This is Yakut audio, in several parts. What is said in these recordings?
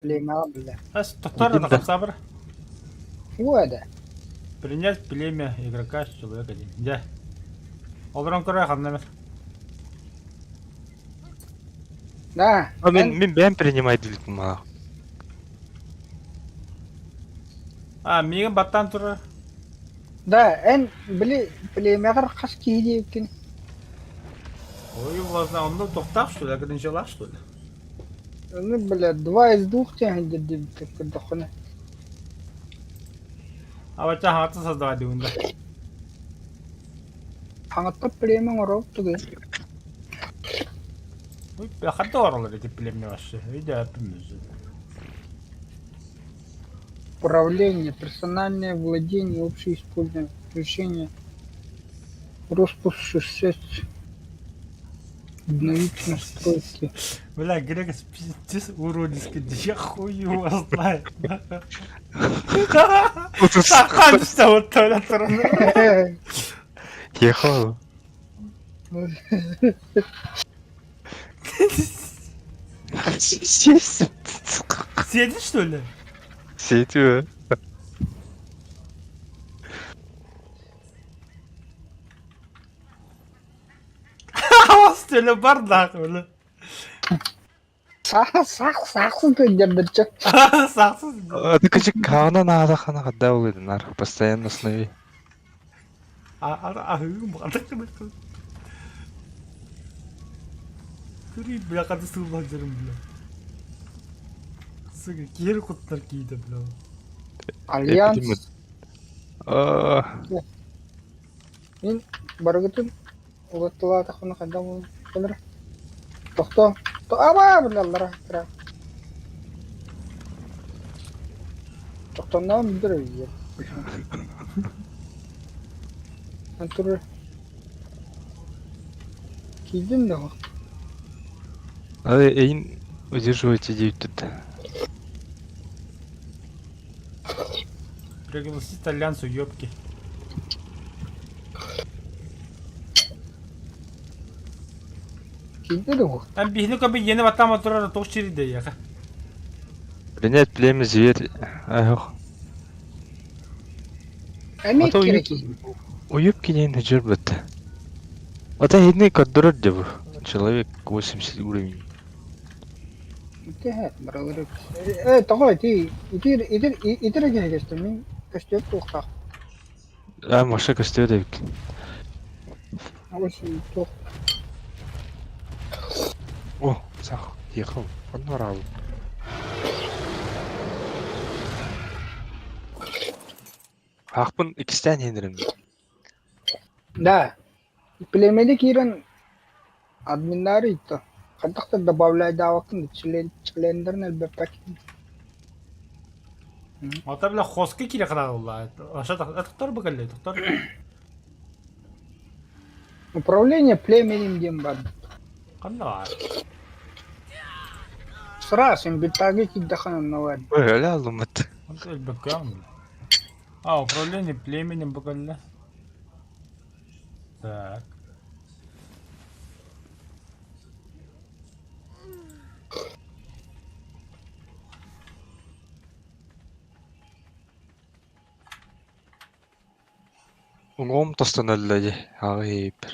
Племяҕа биллэр. Ас, тохтор Иди да да. хамсаабыр. Уода. Принять племя игрока человек один. Дьэ. Олорон көрө ханна эмэ. Да. А мин мин бэйэм принимай диэбитим маа. А, миигин баттаан турар. Да, эн били племяҕар хас киһи диэбиккин? Ой, возна, онно тохтаах что ли, ограничилах что ли? Ну, бля, два из двух тиһэн диэбиттэр көрдөххүнэ. Абача хаҥатта создавай дигин да. Хаҥатта племя оҥоробут тугуй? Ой, ханта оҥороллор эти племя вообще? Өйдөөппүн Управление, персональное владение, общее использование, включение, роспуск 6, обновить настройки. Бля, Грека пиздец уродиский, да я хуй его знает. Саханься вот толя туран. Ехал. Сесть. Сидишь, что ли? Сетью. Стиле бардак, бля. Сах сах сахсыз дьэрдэрчэ. Сахсыз. Это кычык хаана наада хана хадда улыдынар. Постоянно основе. Аһыым Көрүй, бля, хата сыыллан дьарым, бля. Сука, киэр куттар киитэ, бля. Альянс. Мин барыгытын улаттылаатахпына хайдах буолар? Тохтоо. Аба, бля, аллара. Тохтонноон билдер өйдүөр. Антур киирдим да Ай, эйин удерживайте диэбиттэр Пригласить альянс уёбки. Киирдэ дуо? Там биһини көбү иэни баттаама турар туох чиридэ яха. Принять племя зверь. Ах. Эмиэ Ото киирэ уйуп киһи. уйуп кинин хыдьырбыт. Ото иһитини көрдөрөр дии бу. Человек 80 уровень. Ити баралары. Э, тоҕо ити ити ити ити эрэ киһи көстөр мин көстүөп туохтаах. А, Маша көстүө эбит. Очень туох. О, сах, ехал. Он орал. Аахпын иккистээн иһинэрим. Да. Племени киирэн админнары ыытта. Хайдах да добавляйдаабаккын член членнэрин элбэппэккин. Ата бля хоска киирэ хараалла. Аша тохтор бу кэллэ, тохтор. Управление племенем диэн баар. Ханна баар? Сразу инвентарьга киирдэххинэ онно баар. Ой, өлө аллыммыт. Онто өлбөккөөн. А, управление племенем бу кэллэ. Так. Уҥуом тостон өллө дии, аҕай иһиппэр.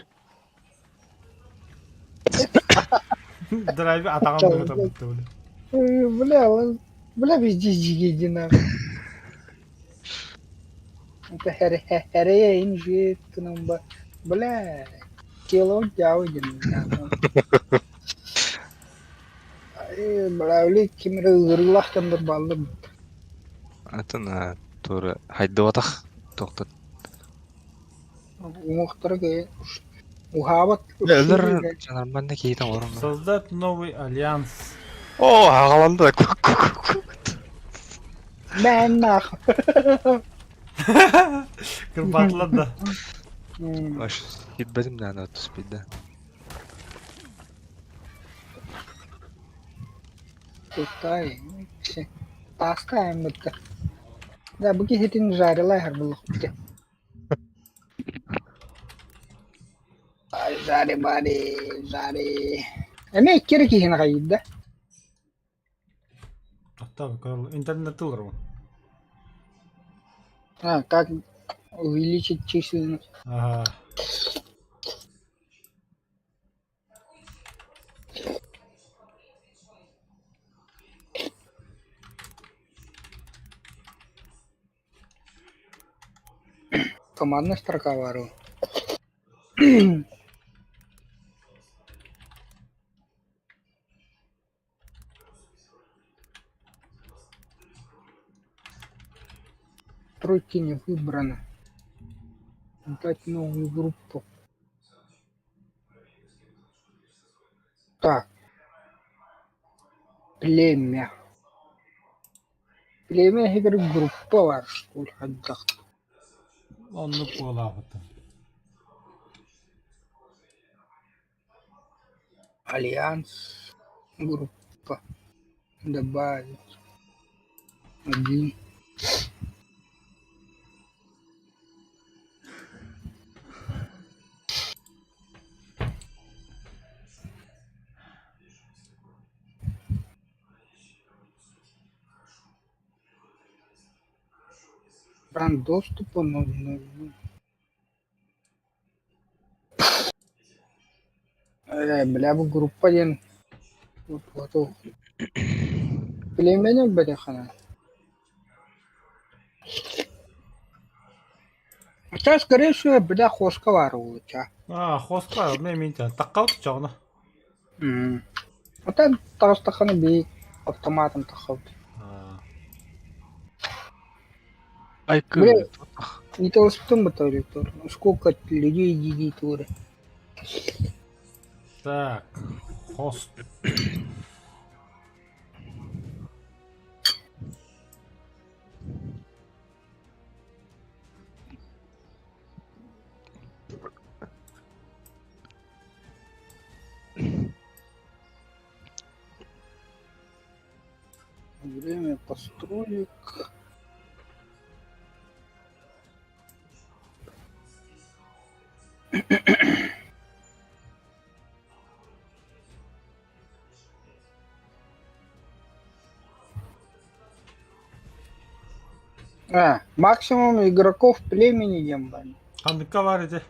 Драйв атаҕын быһыта бутта бля. Бля, бля, везде жиги нахуй. Это хере инжит кынымба. Бля, тело дьау дин. Бля, ули кимре ырылах кемдер баллым. Атын туора хайдыбатах тохтот. Уҥуохтара кэ уһаабат. Өлөр нормально киһитэ оҥорон. Создать новый альянс. О, аҕаланды. Мэн нах. Кырбаатылар да. Аш, кирбэтим да түспүйдэ. Кутай. Таска аймытта. Да, бу киһитин жарила буллахпыт. Жари бари, жари. Эмиэ икки эрэ киһини хайыйда. Оттон интернет ыларбын. А, как увеличить численность? Ага. Командная строка вару. Тройки не выбрано. Дать новую группу. Так. Племя. Племя иһигэр группа баар хайдах. Оннук буолаабыта. Альянс группа добавить один. Экран доступа 0.00. Ээ, бля, бу группа диэн вот племени өлбөтөххүнэ. Сейчас, скорее всего, бля, хоска баар уолча. А, хоска, мен мен таққалт чоҕуна. Оттон таҕыстаххына бии автоматом таххабыт. Айкы. Бля, не толстым бы то Сколько людей дидит туре. Так, хост. Время построек. А, максимум игроков племени дембани. Ханныкка бар ити.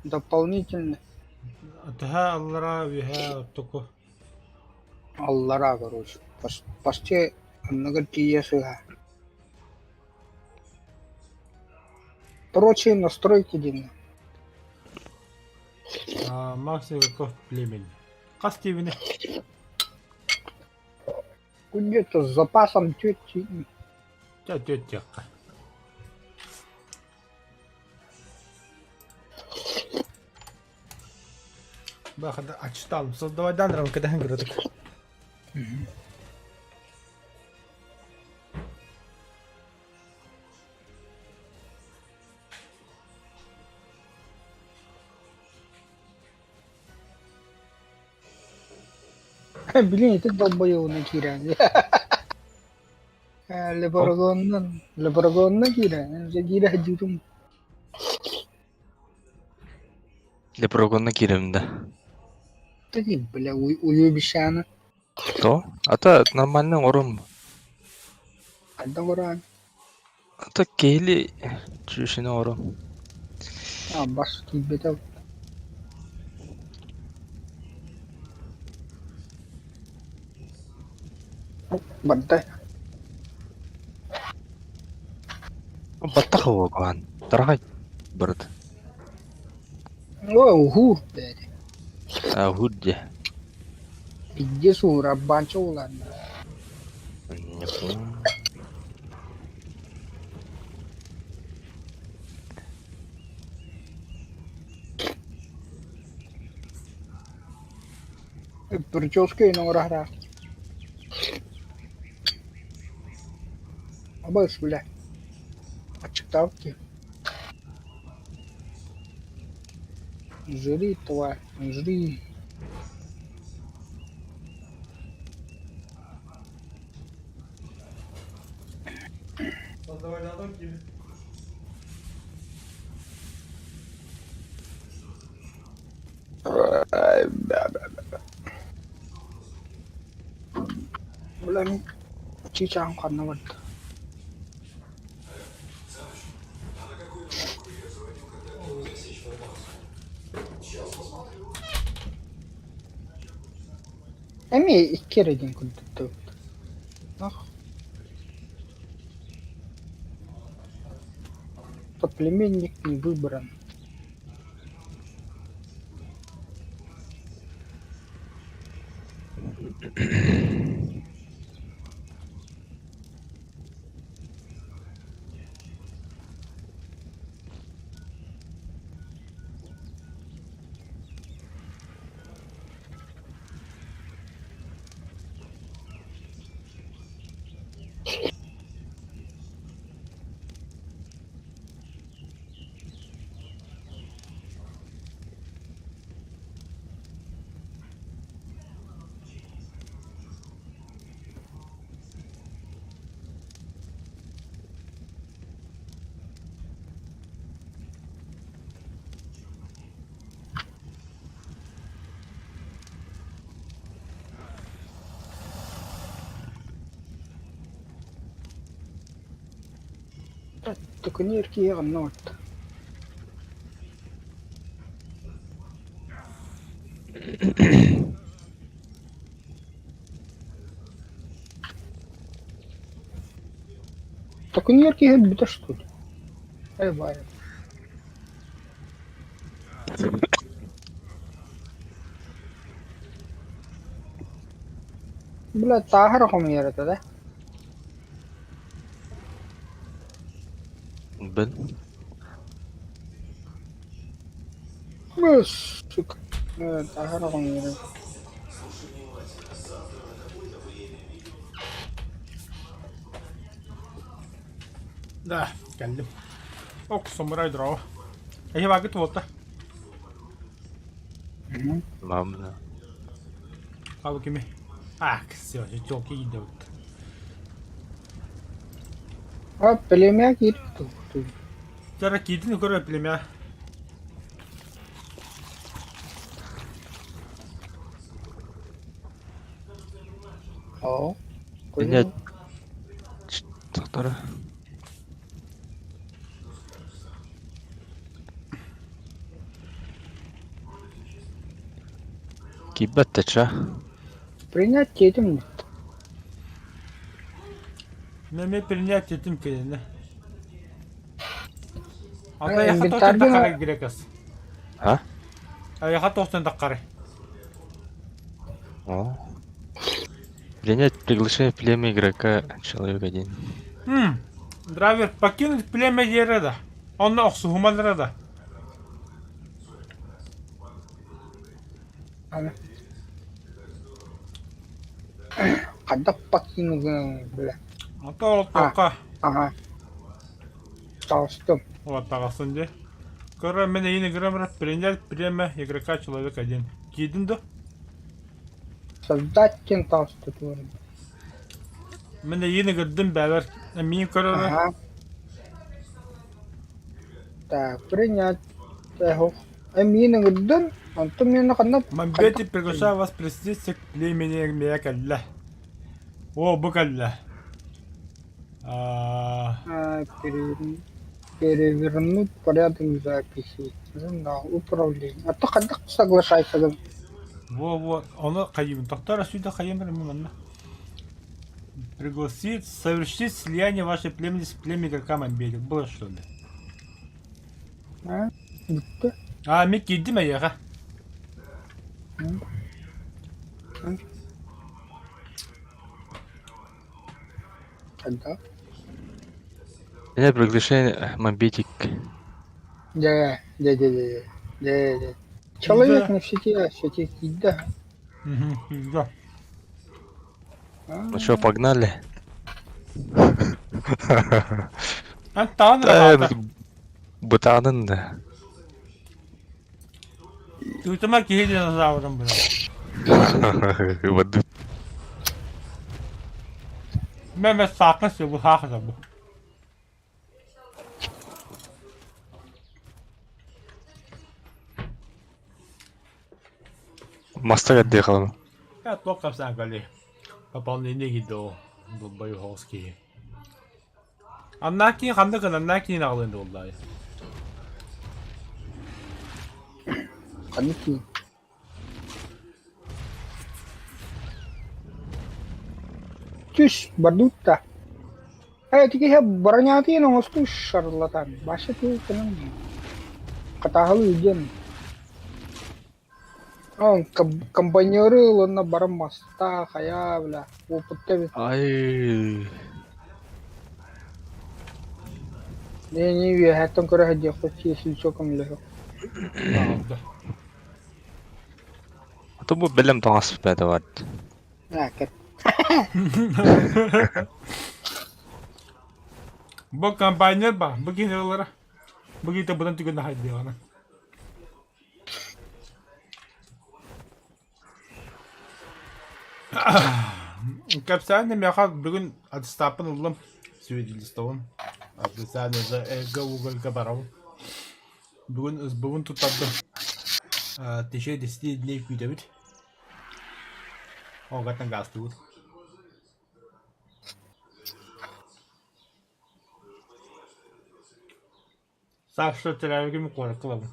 Дополнительно. Төһө аллара үөһэ оттоку. Аллара, короче. Почти анныгар тиийэ сыһа. Прочие настройки диэн. А, максимум игроков племени. Хас тиибини? Где-то с запасом тети. Чэ түөттиэххэ. Бахада ачталым. Создавай данрам, когда говорю. Блин, ты долбоёб киирэн. Леборогоннан, Леборогонна киирэн, дьэ киирэ сылдьыбытым. Лепрогонна киирэн да. Ты, бля, уебищана. То? А то нормально орум. Хайдах бараан? А то киһили чүшүнэ орум. А, бас киирбэтэ. Барда. Баттах уогуан. Тарахай барыт. Ой, уһуур бэйэтэ. А худде. Пиздец уура банча улаанна. Не понял. Прическа иноҥраһара. Абыс, бля. Аччыктаабыт киһи. Жри, тварь, жри. Бля, бля, бля. Бля, Чыычааҕым ханна барда? Эмиэ икки эрэ диэн курдук Ах. Соплеменник не выбран. Төкүнүөр киһи онно олордо. Төкүнүөр киһи өлбүтэ что ли? Э баай. Бля, тааһар хомуйар этэ да? Бэл. Сука. Тааһар хомуйар. Да, кэллим. Ок, самурай дрова. Эһи баагыт буолта. Мамна. Хабы кими? А, все, жёлки идет. А, племя киирбит. Жара киирдин көрө племя. Оо. Меня Тоқтара. Киирбэт да ча. Принять этим. Меме принять этим кинини. Ата яха тоқтон Инвентарьга таққары грекас. А? Аяха тоқтон таққары. О. Принять приглашение в племя игрока человек один. Хм. Драйвер покинуть племя Ереда. Онно охсуһумалара да. Хайдах покинул, бля. Ата ол тоққа. Ага. Таҕыстым. Вот таҕыстын дии. Көрө мин эйини грамра принять племя игрока человек один. Киирдин да? Создать диэн таҕыста туорум. Мин эйини гырдым бэбэр. Миин көрөрө. Ага. Так, принять. Эх, миин ыҥырдын, онтон миэнэ ханна Мамбети приглашаю вас присоединиться к племени мия кэллэ. О, бу кэллэ. А, Перевернуть порядок записей. Журнал, управление. А то хайдах соглашайся гын. Во-во, ону хайыбын. Тохтор сүйдө хайым мен манна. Пригласить, совершить слияние вашей племени с племя игрока Мамбети. Было что ли? А, бүттэ. А, мен киирдим эйиэхэ. Хайдах? Принять приглашение Мамбетик. Дьэ, дьэ, дьэ, дьэ, дьэ, дьэ. Человек на сети, сети киирдэ. Киирдэ. Ну что, погнали? Эн таҕан эрэ Да, хаалта. бытаанын да. Тыытыма киһи динозаврым бына. Воды. Мэмэ саакын сыбы хаахыта бу. Маста кэрдии хаалан. Я туох кэпсээн кэлий. Пополнение киирдэ ол. Долбай оһоҕос киһи. Аннаа киин ханна гын, аннаа киин аҕалыан да буоллаҕай. Ханнык киин? Түс, бардут да. Ээ, ити киһи бронятын оҥостуу шарлатан, баша тыытынан хатааһылыы диэн. Он комбайнеры ылынна баран мастаах, хайаа, бля, опытта эбит. Ай. Не-не үөһээттэн көрө сылдьыахпыт, если көмөлөһө. Аҕалда. А то бу бэлэм таҥас бэйэтэ бар. Аа, кэт. Бу комбайнер ба, бу киһи ылара. Бу киһи быдан түгэн хайдыаҕына. Кэпсээн миэхэ бүгүн аттестаппын ыллым, свидетельствобун. Официально за ЭГ угольга барабын. Бүгүн СБУ-бун туттардым. В течение 10 дней күүтэбит. Оҕаттан гаастыыбыт. Саша төрөөбүтүм куоракка ылабын.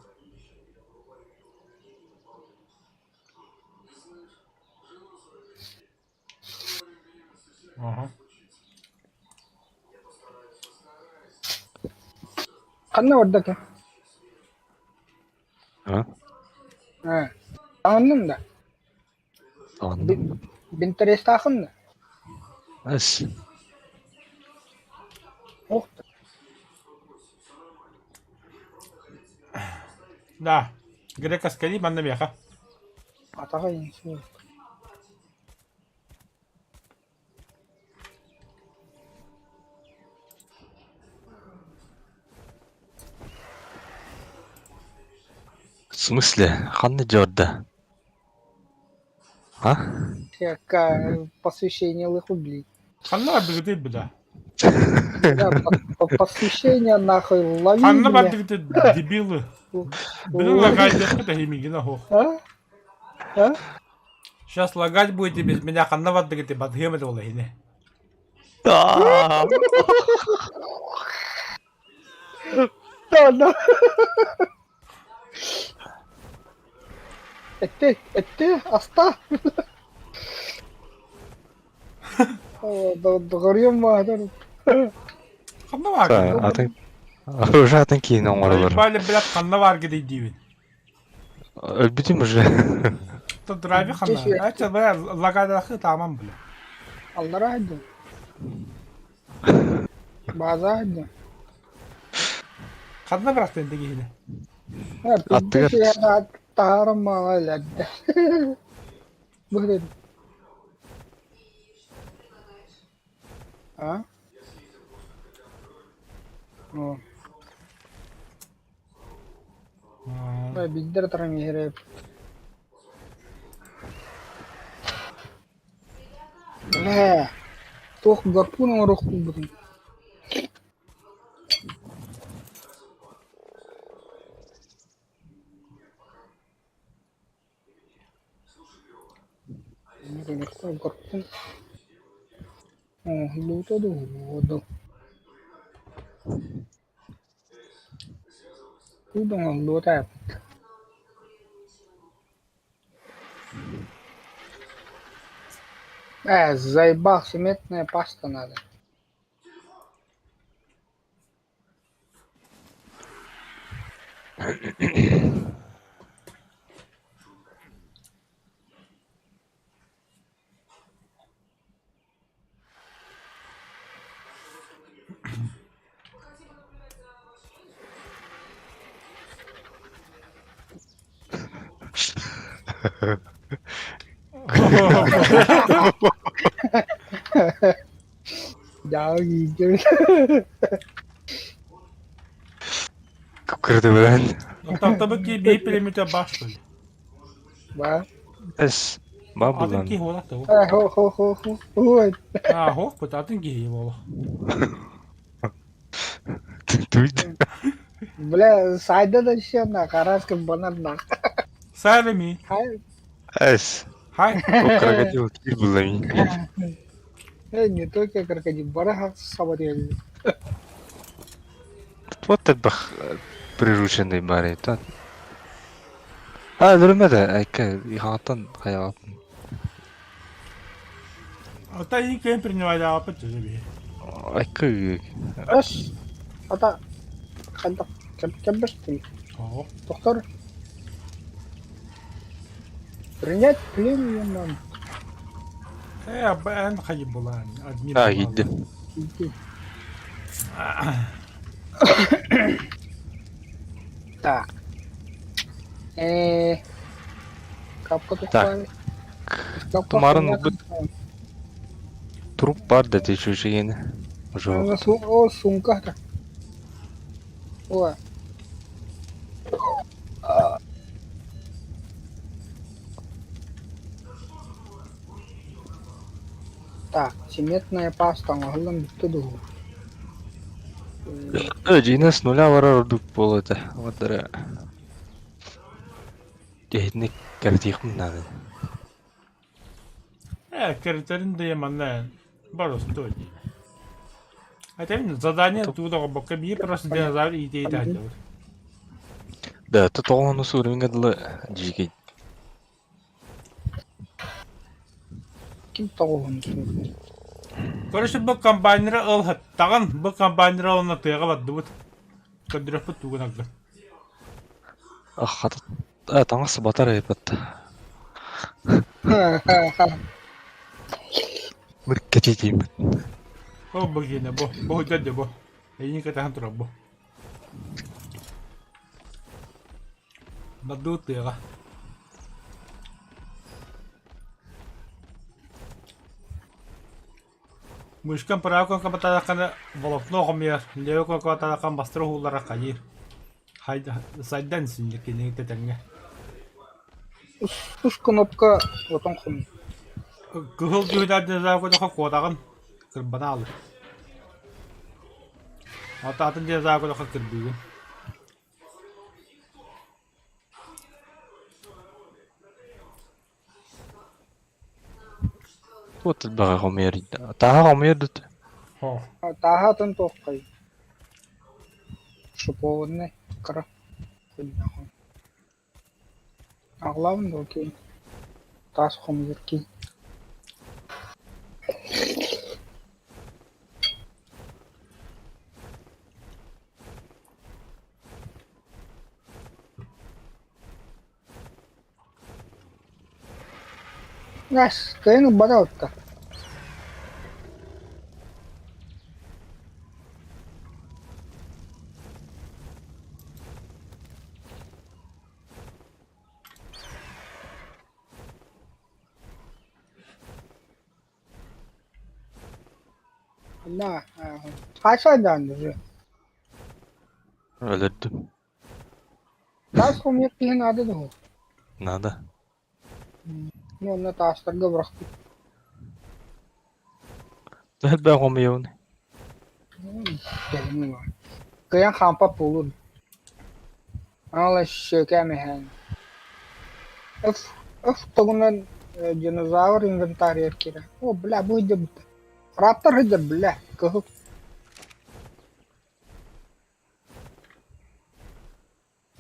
Аха. Ханна барда ка? А? Ээ, таҥынныҥ да? Таҥынным. Бинтэриэстаахын да? Эс. Ох Да, грекоскали манна миэхэ. Атаҕа инсульт. В смысле? Ханна дьорда? А? Какая посвящение лых убить. Ханна бардыгыты бля. Да, посвящение нахуй лови, Ханна бля. бардыгыты дебилы. Блин, лагать это химигина хох. А? А? Сейчас лагать будете без меня, ханна бардыгыты бадхем это было Да. Да, да. Этте, этте, аста. Доҕоруйум баатар. Ханна баар Атын уже атын киин оҥоролор. Ебали, блядь, ханна баар диибин. Өлбүтүм уже. То драйви ханна. Айча, бля, лагадахы тамам, бля. Аллара айдым. База айдым. Ханна бырахтын дегиһини. Аттыгар. Таарым маалайладда. Быһын. А? О. Биддер тарам иһэрэ. Бля, туох гарпун оҥоруох буолбутун. Гарпун. Оҥоһуллубута дуу, дуу. Тугу оҥоһуллубута Э, заебал, цементная паста надо. Дьаҕыл Кырды билэн. Тахтабыт кии биир пилемите баш что ли? Ба. Эс. Ба Атын булан. киһи буолар да Э, хо хо хо хо. Ой. А, хоох бут атын киһи буолар. Туйд. Бля, сайда да еще на хараска банар на. Сайрами. Хай. Эс. Хай. О, крокодил киир булла мин. Не только крокодил, барахах сабарелли. Вот элбэх прирученный баар это. А, өлөрүмэ да, айка, хаҥаттан хайаҕаппын. Ата и кем принимать тебе. Айка Ас, ата хайдах кэбэстин. Ого. Доктор. Принять племя Э, эн хайы булан, админ. А, киирдим. Так. Капка Так. Тумарын ылбыт труп бар да чүчүгени. Уже О, сумка. О. Так, цементная паста, оҥоһуллан бүттэ дуу? Дьиҥэ с нуля барар ордук буолуо этэ. Уонна итинник кэрэтиэхпин наада. Э, кэрэтэрин да манна боростуой дии. Этим задание туда бокка биир просто динозавр иитэ сылдьабыт. Да, то тоҕо суурүҥҥэ дылы дьиикэй. Ким тоҕуһун суурдун? Короче, бу комбайнера ыл һыттаҕын, бу комбайнера ылына тыаҕа бардыбыт. Көрдөрөхпүт тугун аргын. Хата таҥас батар эбит. Мыркэтитииммит. О, бу гиэнэ бу, бу дьэ бу. Эйиҥ кэтэһэн турар бу. Бардыбыт тыаҕа. Мышкам правый кнопкатааххына волокно хомуйар, левый кнопкатааххына бастары уһууллара хайыыр. Сайдан синньик кини тэтэҥҥэ. Ус кнопка отон хомуй. Кыһыл дьүһүнэр динозавр куотаҕын кырбана аалыр. Атын динозавр кырбыыгын. Туох элбэҕи хомуйар Тааһа хомуйар дут. Тааһа атын туоххай? Шипованный кыра Аҕалаабын дуо киһи? Таас хомуйар киһи. Нас, кыайан ылбата отто. На, хайсайдаан уже. Өлөрдүм. Таас хомуйар киһи наада дуо? Наада. Ну, онно таастарга бырахпыт. Элбэх хомуйабын. Кыайан хаампат буолуон. Аала сүөкээмэһээн. Өф, өф тугунан динозавр инвентарь киирэ. О, бля, бу ыйдыбыт. Раптор ыйдыр, бля, кыһыл.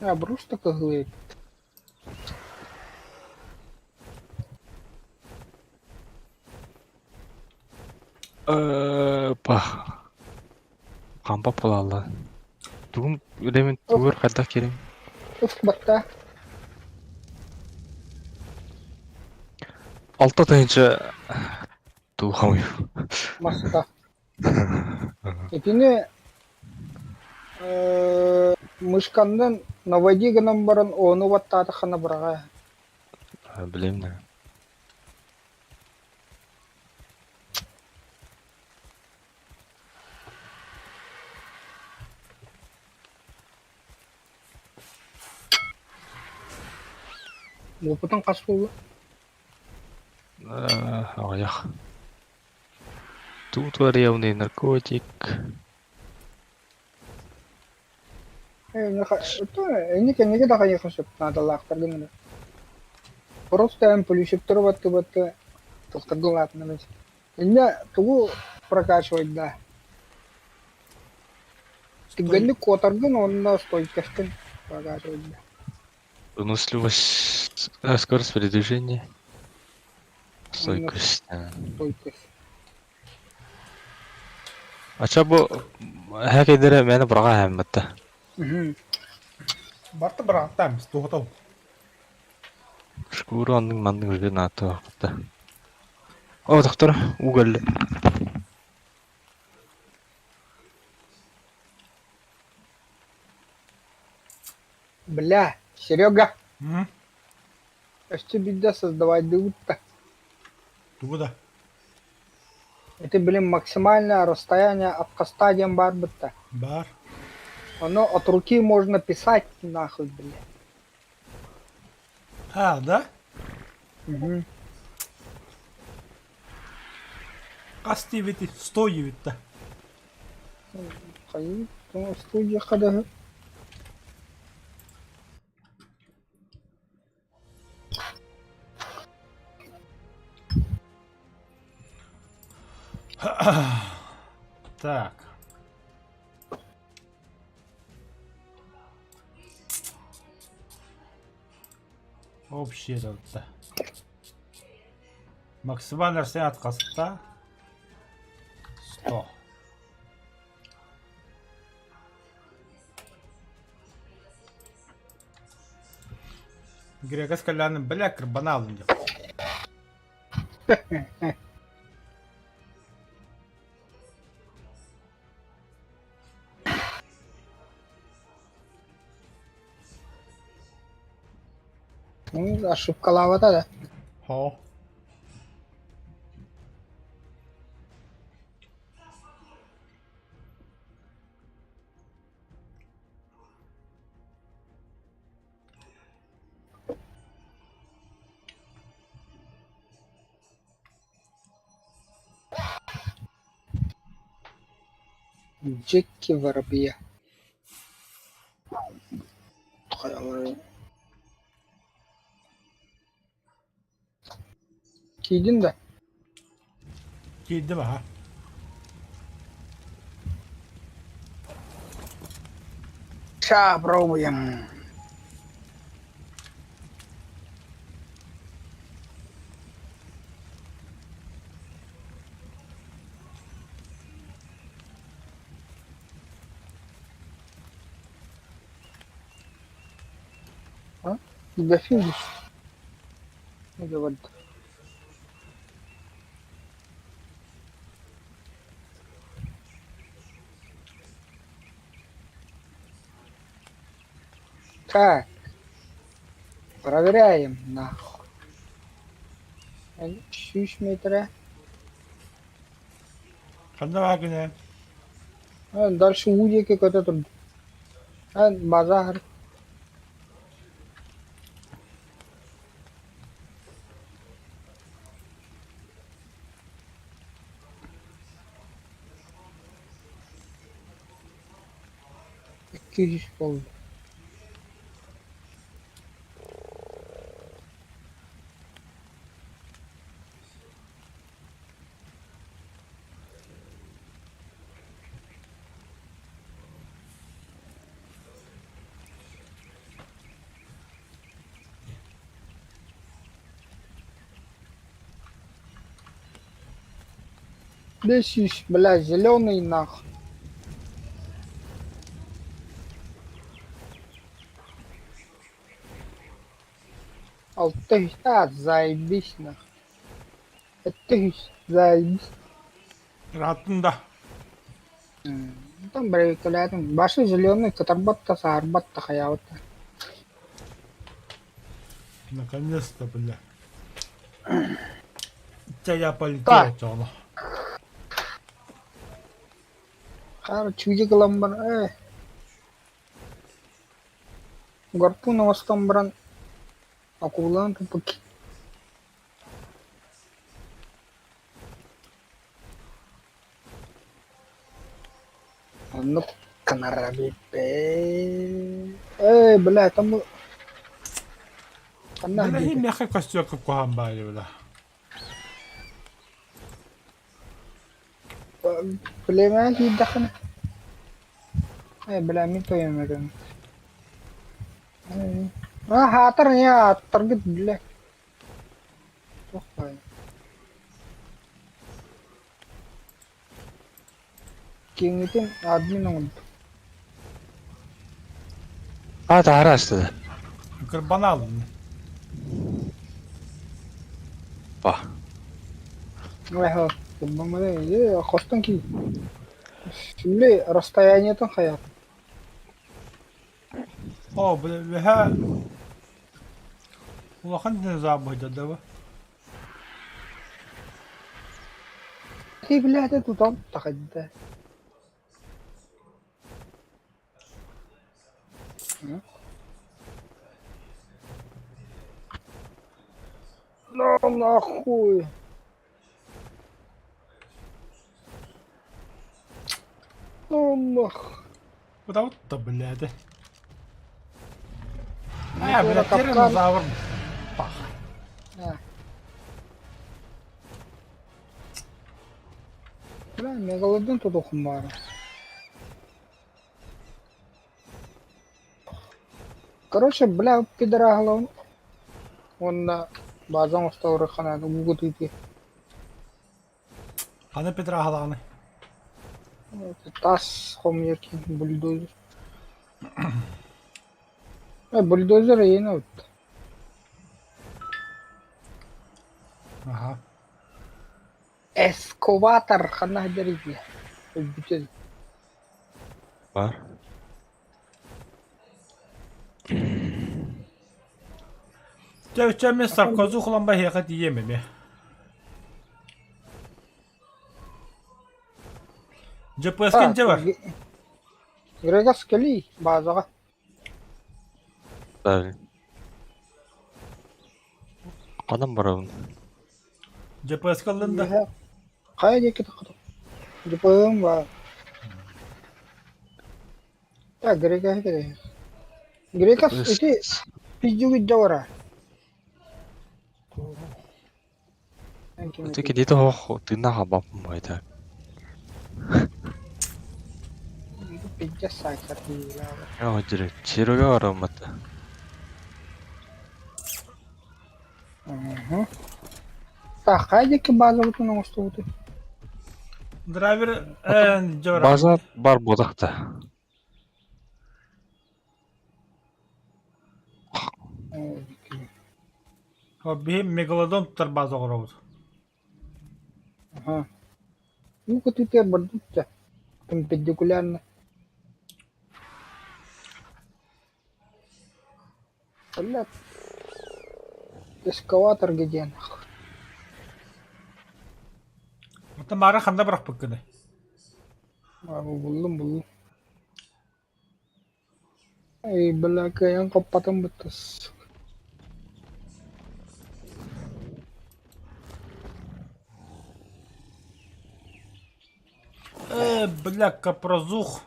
А, просто кыһыл эбит. Па. Хампа буолаллар. Тугум үлэбин тугур хайдах киирим? Уф, батта. Алта тыһыынча туу хомуйу. Маста. Итини мышканнан наводи гынан баран ону баттаатаххына быраҕа. Билим да. Уопутун хас буолла? Аҕыйах. Тут варевный наркотик. Эни кэнники да хайыха сөп наадалаахтаргын эрэ. Просто эн плющиктары баттыбатты тохторго улаатыннар. Инньэ тугу прокачивайда? Түргэнник куотаргын уонна стойкаскын прокачивайда. Выносливость, скорость передвижения, стойкость. Стойкость. Ача бу эһэкэйдэрэ мээнэ быраҕа эһэммэтэ. Барта бырааттаам, туохатау. Шкура оннук маннык уже наатыахпыта. О, доктор, уголь. Бля, Серега, өссө биирдэ создавайдыыбыт да. Тугу да? Ити блин максимальное расстояние от хоста диэн баарбыт да. Баар. Ону от руки можно писать нахуй, блин. А, да? Угу. Хас диэбити? 100 диэбит да. Хайыы, студияха да Так. Общий да. Максимальное расстояние от хоста 100. Грека кэллэҕинэ бля кырбанаалын диэн. Ошибкалаабата да. Хоо. Дьикти воробья. Хайалары. Киирдин да? Киирдим аха. Ща пробуем. А? يبقى فيه يبقى Так. Проверяем, нахуй. 3 метра. Ханна баар Дальше уу диэки көтө турда. Базар. 200 буолла. 500, бля, зеленый нах. 600, а, заебись нах. 700, заебись. Ырааттын да. Там бэрэбиэркэлээтим. Башы зеленый кытарбат да, саһарбат да, хайаабыт да. Наконец-то, бля. Чэ я полетел Так. дьоно. Хаар чүүдьик ылан баран ээ Гарпун оҥостон баран акулаан туппут Оннук гынара эбиппин. Ээ, бля, там ханна Бля, диэтэ? миэхэ көстүөххэ куһаҕан баайы бля. Племя киирдэххинэ Ээ, бля, мин тойон этим. А, хаатар не аттаргыт бля. Туох баай. Киҥҥитин админ оҥордум. А, таһара аста. Кырбан алын. Ба. Ой, кырбаммыта хостон кий. Сүллэ расстояниетын хайаат. О, бля, үөһэ улахан динозавр да бу. Ти билээти тутан тахайда. На нахуй. Ну нах. Куда вот блядь. А, блядь, тиранозавр. Пах. Бля, мегалодон тутуохум баара. Короче, бля, пидораһылабын уонна база оҥосто ханааны ууга тыытыа. Ханы пидораһылаҕыный? Тас хомуйар киһи бульдозер. Бульдозер эйиэнэ эбит. Аха. Эскаватор ханна сылдьар итиэ? Өлбүтэ Бар. Чэ, чэ, мен Саркозу хламба эһиэхэ тиийиэм эмиэ. GPS-ка инчэ бар. Грегас кэлий базаҕа. Да. Ханан барабын? GPS-ка ыллын да? Хайа диэки таххытым? ДПМ баар. Так, Грекаһы кэтэһэр. Грекас ити пиздюгуйда бара. Ити кинитэ оһох тыыннаах абаппын байда. Пиздец саакар диилээҕэ. Оо, Серега бараммата. Так, хайа диэки базабытын оҥостубутуй? Драйвер База бар буолахта. Биһи мегалодон тутар база оҥоробут. Аха. Уу кытыытыгар барбыт перпендикулярно. Бля, эскалатор где нахуй? Оттон маара ханна бырахпыккыный? Буллум, буллум. Эй, бля, кыайан хоппатым быттас. Бля, капрозух.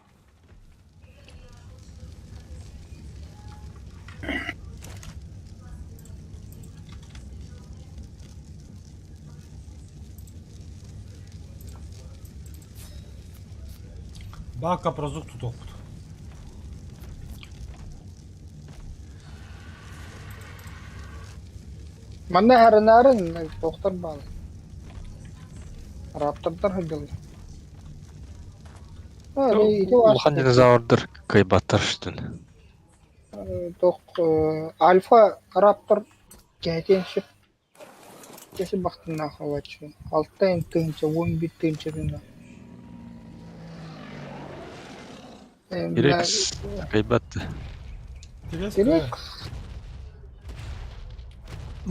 Баа капрозух тутуохпут. Манна харынаарын тохтор баал. Раптордар сылдьаллар. Улахан динозаврдар кыайбаттар үстүн. Туох альфа раптор кэһэтиэн сөп. Кэси бахтыннаах олоччу. Алта тыһыынча уон биир тыһыынча гына. Рекс кыайбат. Рекс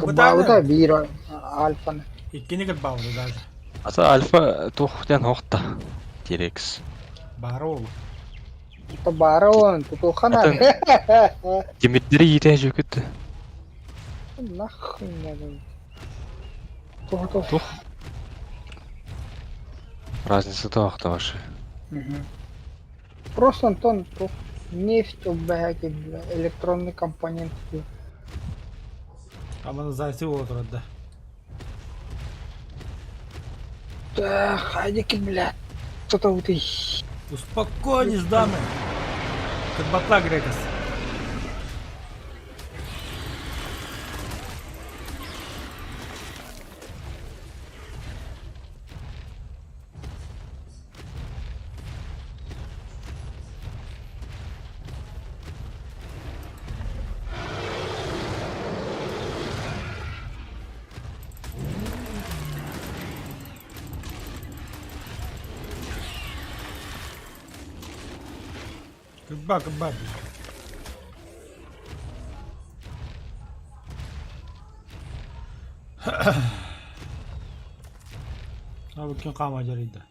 кырбаабыта биир альфаны. Иккини кырбаабыта даже. Ата альфа туох диэн оһохто. Тирекс. Баара ол. Баара он тутуохха Тимирдери иитэ жүкүт. Нахуй надо. Туох Туох? Разница туох вообще. Просто Антон туох нефть убэһэ электронный компонент. Аманы зайцы буола турар да. Да, хадики, блядь. тутабытый? Успокойтесь, дамы. Кырбатла Грекос. Кырба, кырба. Abi kim kamacarıydı?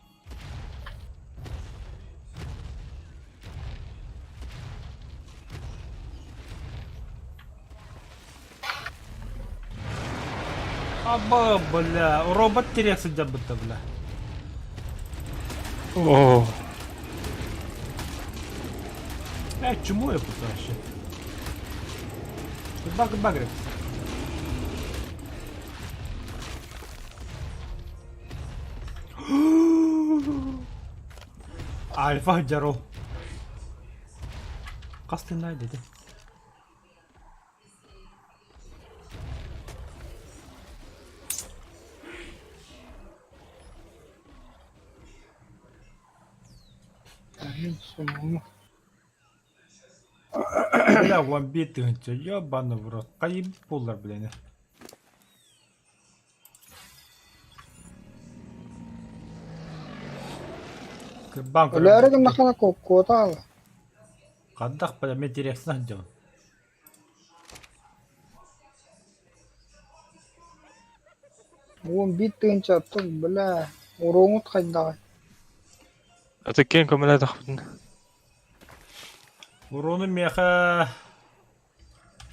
Аба, бля, робот терек сылдьар бытта, бля. Оо. Э, чему я тут вообще? Баг, баг, Альфа дьоро. Хас тыыннаай дэтэ. Бля, вамби тыһынча, ёбаный в рот. Хайыбыт буоллар, блин. Кырбаан көрөн Өлөөрү гыннаххына куота хаалла. Хантах бля, мен тирэхсин сылдьабын. 11 тыһыынча оттон, бля, уруоҥут хайдаҕый? Аты киэҥ көмөлөөтөхпүтүн Уруону миэхэ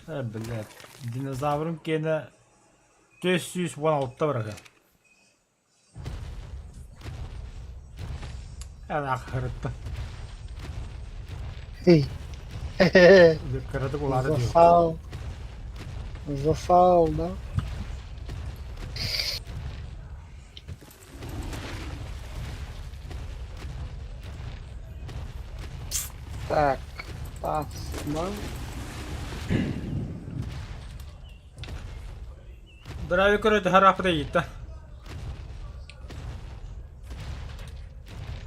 э, блядь, динозаврым киэнэ 416 барыга. Эн Эй. Кыратык улаата диyor. Засал. Засал, да? Так, тас, да? Драйв көрөтө харапта иитта.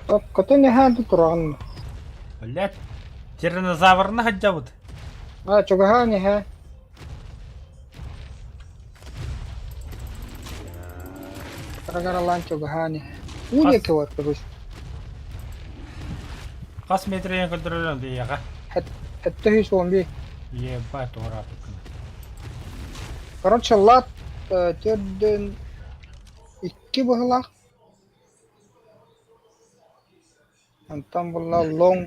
Так, көтөн иһээн тураҕын. Блядь, тиранозаврны сылдьабыт. А, чугаһаан иһэ. Кыра-кыралаан чугаһаан иһэ. Уу Хас диэки бар, короче. хас метринэн көрдөрөллөр диэхэ. 711. Ебать, туораатыккын. Короче, лат төрдүн икки быһылаах. Онтон булла лоҥ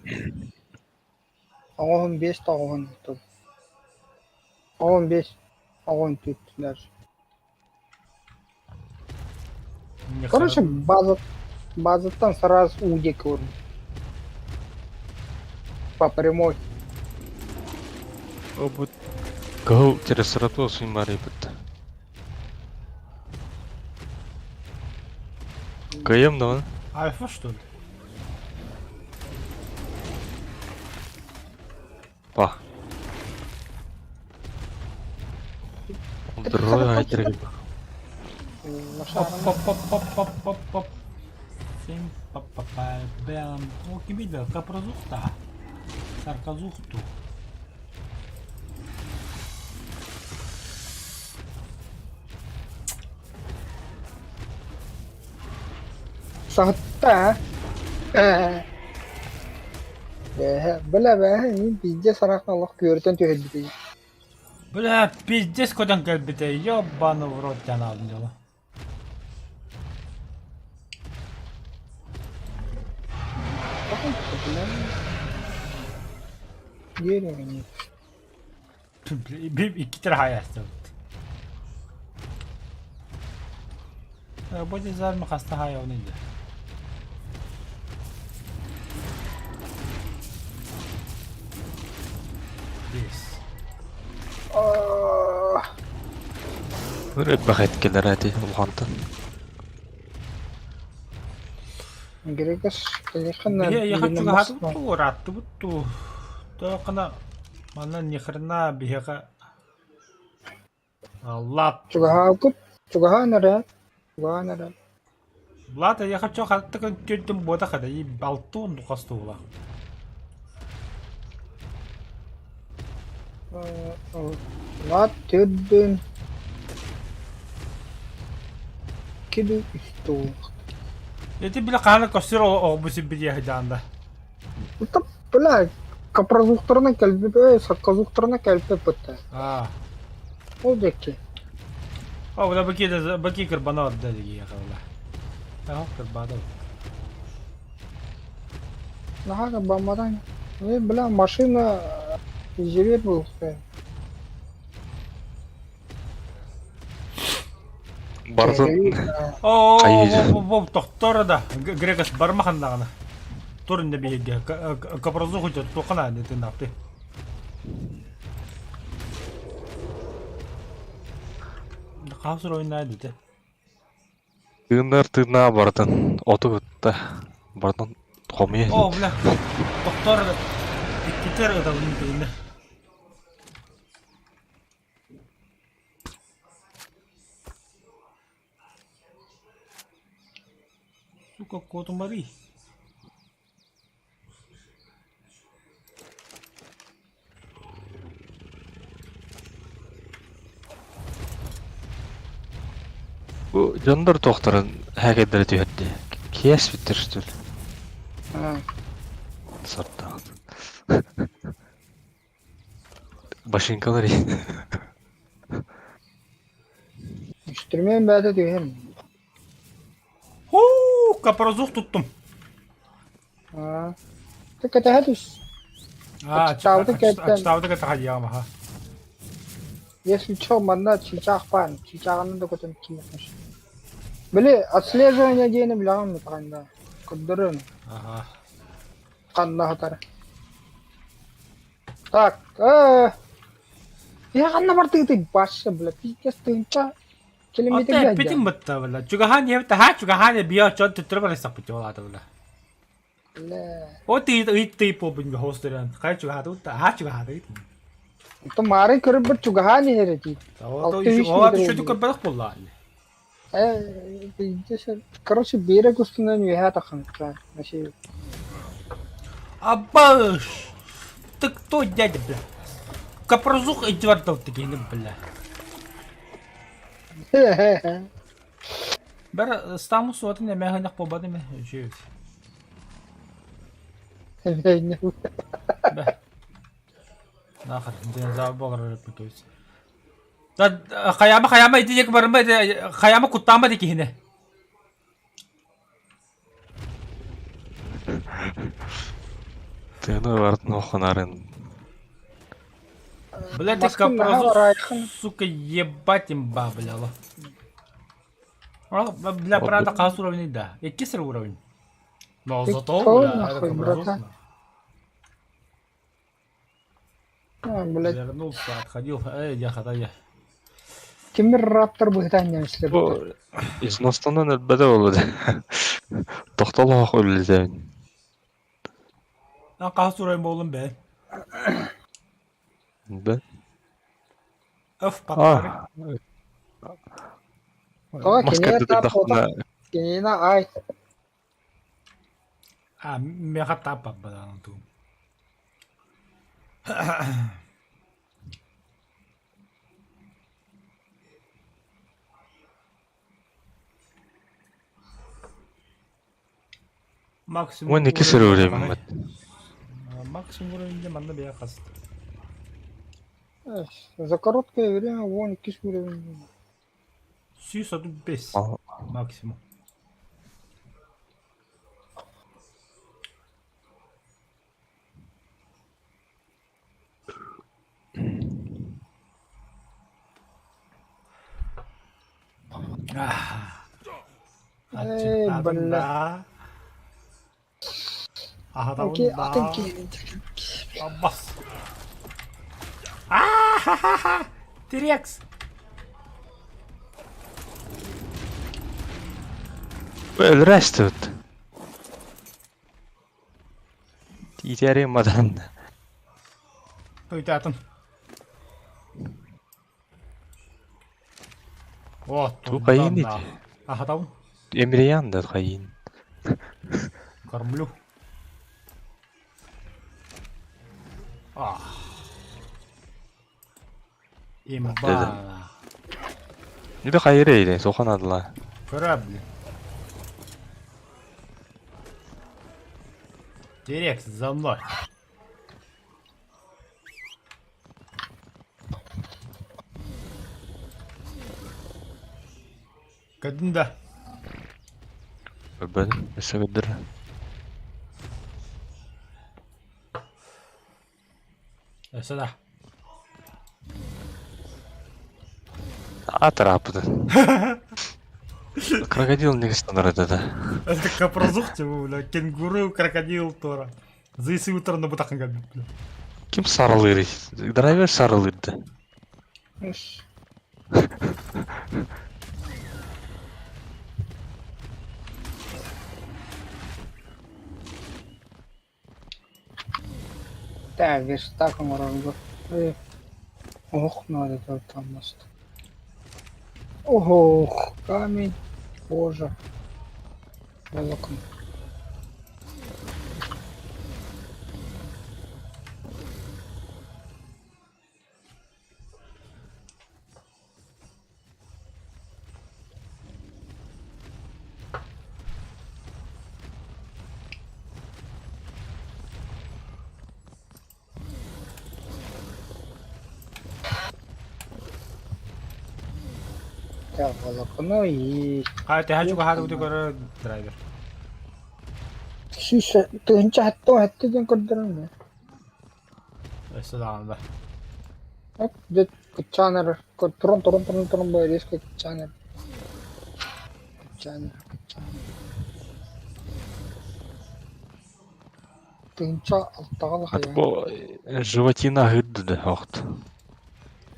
оҕуһун биэс тоҕуһун оҕун биэс оҕун түт даже. Короче, база, базаттан сразу уу диэки уурбут. По прямой. Обут кыһыл трицератопс барыйбыт. Кыайым даҕаны. Альфа, что ли? Па. Дрой айдыргы. Оп-оп-оп-оп-оп-оп. Сим па па па бэм. О, кибида, капрозухта. Сарказухту. Саһытта ээ. Бэһэ, бля бэһэ, мин пиздец арахна олох күөртэн түһэрбитий. Бля, пиздец көтөн кэлбитэ. Ёбаный в рот тянаадым дьоло. Бля. Дерево нет. Бля, икки хайастыбыт. Бу дизайн хаста хайа оны Yes. Өр бахайт келер әти улхантан. Грекас Биһи эйиэхэ кэлиэххэ чугаһаатыбыт дуу, ырааттыбыт дуу? Тоохуна манна ни хрена биһиэхэ Лап. Чугаһаабыккыт, чугаһаан эрэ, чугаһаан эрэ. Влад эйиэхэ чох аттыкын түөртүн буотах этэ, алтуон хас туһулаах. Влад төрдүн киду истуох. Ити бile хаана көстөр оҕобу сиббириэ сыдьаанда. Бля, капрозуктарына кэлбит, эй, сакказуктарына кэлбит Аа. Ол диэки. О, бля, баки, баки кырбана орда дии хаала. Аха, кырбаада. Наһаа кырбамматаҥ. Э, бля, машина зверь был. Барытын О, хайыы о, тохтор да. Грекас барма ханнаҕына. Тур инде биһиги капрозуху туохана тынаапты. Хаус ойнаа дите. Тыынар тыынаа барытын оту кытта барытын хомуйа О, бля, тохтор иккитер ытабын тыынна. Сука, куотумарый. Бу дьоннор туохтарын һээкэйдэрэ түһэрдэ. Киэс бүттэр что ли? Сордоох. Башинкалар Үстүрүмүөн бэйэтэ түһэн. Хуу, капрозух туттум. Аа. Ты кэтэһэ түс. Аа, Аччаабыты кэттэн. аччаабыты кэтэ хайыаҕым аха. Если чё, манна чыычаах баар. Чыычааҕынан да көтөн киирэр. Били, отслеживание диэни билэҕин мутаҕында. Көрдөрөн. Аха. Ханна сытар. Так, я ханна бардыгытый баша, бля, пиздец тыынча километр Оттон эппитим бытта, бля. Чугаһаан диэбит, аһаа чугаһаан биэ оччон төттөрү барысахпыт дьолаата, бля. Бля. О ты ыйт ты побын хостыран. Хай чугаһаатыбыт, аһаа чугаһаатыбыт. Оттон маарын көрөрбөр чугаһаан иһэр этии. 6-3 Ол метр түшөтүк көрбөтөх буолла. Пиздец. Короче, берег устунан үөһээ таххаҥка. Вообще. Абаш! Ты кто, дядя, бля? Капрозух Эдвардов такие, бля. Бэр стаму суотун эмээхинэх буолбат эме үчүгэй. Бэ. Нахер, динозавр буолар өрөппүт. Хайаама хайаама ити диэки барыма ити хайаама куттаама ити киһини. Тыаны барытын охонарын Блядь, ты Маскын наһаа капрозу, ыраайхын. сука, ебать имба, бля. Бля, правда, хас уровень да. Иккис уровень. Но Ты зато, кто бля, это нахуй, капрозух, братан? А, блядь, Вернулся, отходил. Эй, я хатая. Тимир Раптор быһытаан ньэмэслэр Бу изностанан элбэдэ буолла Тохтолоох үлэлээбин. А хас уровень болдум бе. Б. Öf паттары. А. Тоҕо Мас кинигэ кэрдэ таап турдахпына кинигэ ай А, меха тапа бадан ту. Максимум 12 сыр уровень уровень Максимум уровень манна бия хаст. За короткое время вон иккис уровень. 135 максимум. Эй, бля. Окей, атын киһи. Аббас. А-ха-ха-ха! Тирекс! Өлөрө эстибит. Иитээри мадан. Ыйтаатын. О, Ту хайын ити. Ахатабын. Эмириян да хайын. Кормлю. Ах. Имба. Нибе хайыр эйде, сохан адыла. Корабль. Директ за мной. Кадын да. Көрбөтүм, өссө көрдөр. Өссө да. Атырааппытын. Крокодил негізінен ұрады да. Это капрозух типа, бля, кенгуру, крокодил, тора. Зыйсы утраны бутақын кәлбіп, бля. Ким сарылыр? Драйвер сарылырды. Үс. Tää верстак оҥорорго. Э, Ох, надо там мост. Ох, камень, кожа, волокон. Так, волокно есть. Хаа тэһэ чугаһаатыбыты көрөр драйвер. Сүүс тыһыынча сэттэ сэттэ диэн көрдөрөн Өссө даҕаны да. Оп, дьэ кыччаан эрэр. Туран туран туран туран бу резко кыччаан эрэр. Кыччаан эрэр, кыччаан эрэр. Тыһыынча алтаҕа Ат хайа. бу животина аһыырды да охт.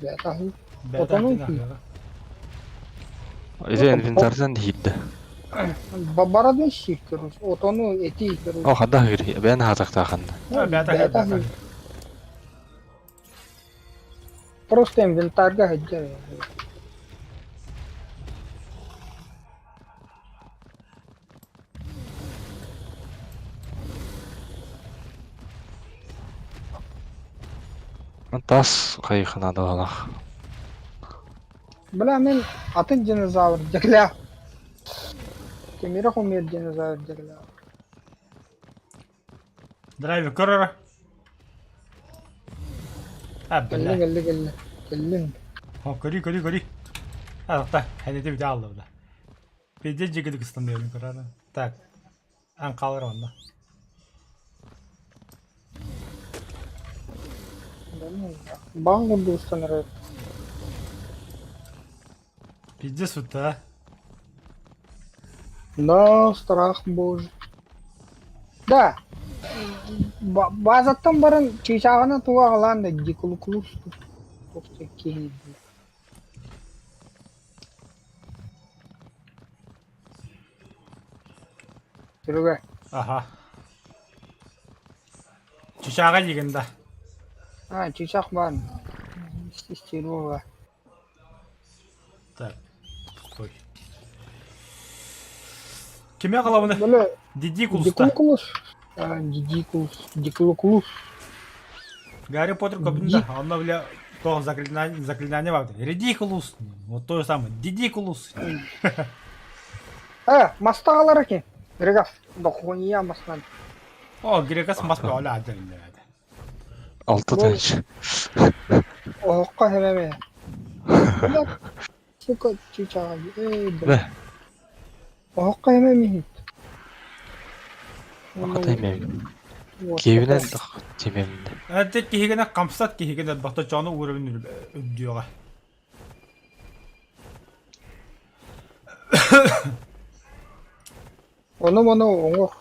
Бэйэтэ аһыы. Бэйэтэ Отонун аһыыр күй. аһыаҕа. Ити инвентарьтан иһиирдэ. Барадын сиир короче. Отону этии короче. О, ханна аһыыр? Бэйэн аһаатахтааханна. Бэйэтэ аһыыр, Бэйэтэ бэйэтэ аһыыр. аһыыр. Просто инвентарьга сылдьар. Тас хайыхына дуһалаах. Бля, мин атын динозавр дьэглээх. Тимирэх умер динозавр дьэглээх. Драйвер көрөрө. А, Кэллин, бля. кэллин, кэллин. Кэллин. О, көрүй, көрүй, көрүй. А, та, хәнете бите алды бля. Пиздец жигит кыстан көрөрө. Так, ан қалыр онда. Баан курдук устан эрэр. Пиздец вот, а. Да, страх божий. Да. Базаттан баран чыычааҕынан туга аҕалаан да дикулукулус киһини Түрүгэ. Аха. Чычааҕа диигин да. А, чыычаах баар. Истерова. Так, стой. Кими аҕалабыны? Били Дидикулуста. Дикулукулус. А, Дидикулус. Дикулукулус. Гарри Поттер көбүн да. Онно бile туох заклинание, заклинание баар. Редикулус. Вот то же самое. Дидикулус. Э, маста аҕалар эки. Регас. Дохуния маснан. О, Грекас мас бөҕөлө аадырын Алта Бу тыһыынча. оһоххо хэмэмэ. Бля, сука, чыычааҕа. Эй, бля. Бля, Оһоххо хэмэмиһит. хата эмэм. Киэбинэн тимэмнэ. Әтте киһигинэ хамсат киһигинэ бахта чону уровень үрдүөҕэ. Ону-маны оҥор.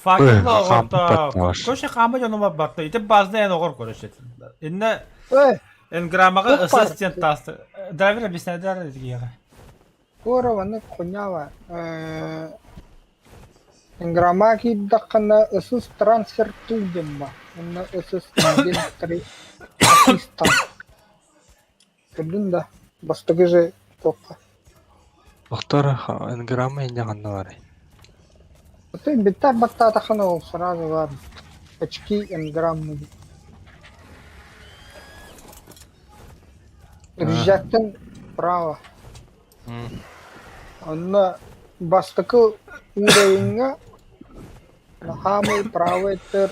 Факел Хаампат оҕорто. баар. Көшө хаама дьону барбарта. Ити базда эн оҕор көрөшөт. Инне Эй, энграммаҕа туох баар? СС диэн тааста. Драйвер объясняйдар дигиэҕэ. Туора маннык хуйня бар. Грамма киирдэххинэ ысыс трансфер тул диэн баар уонна ысыс инвентарь ассистан. Көрдүн да, бастакы же туохха. Доктор, энграмма инньэ ханна барай? Ты биттар баттаатаххына ол сразу бар. Очки энграммы. Рюкзактан право. Онно бастакы уровеньҥа хаамай правый төр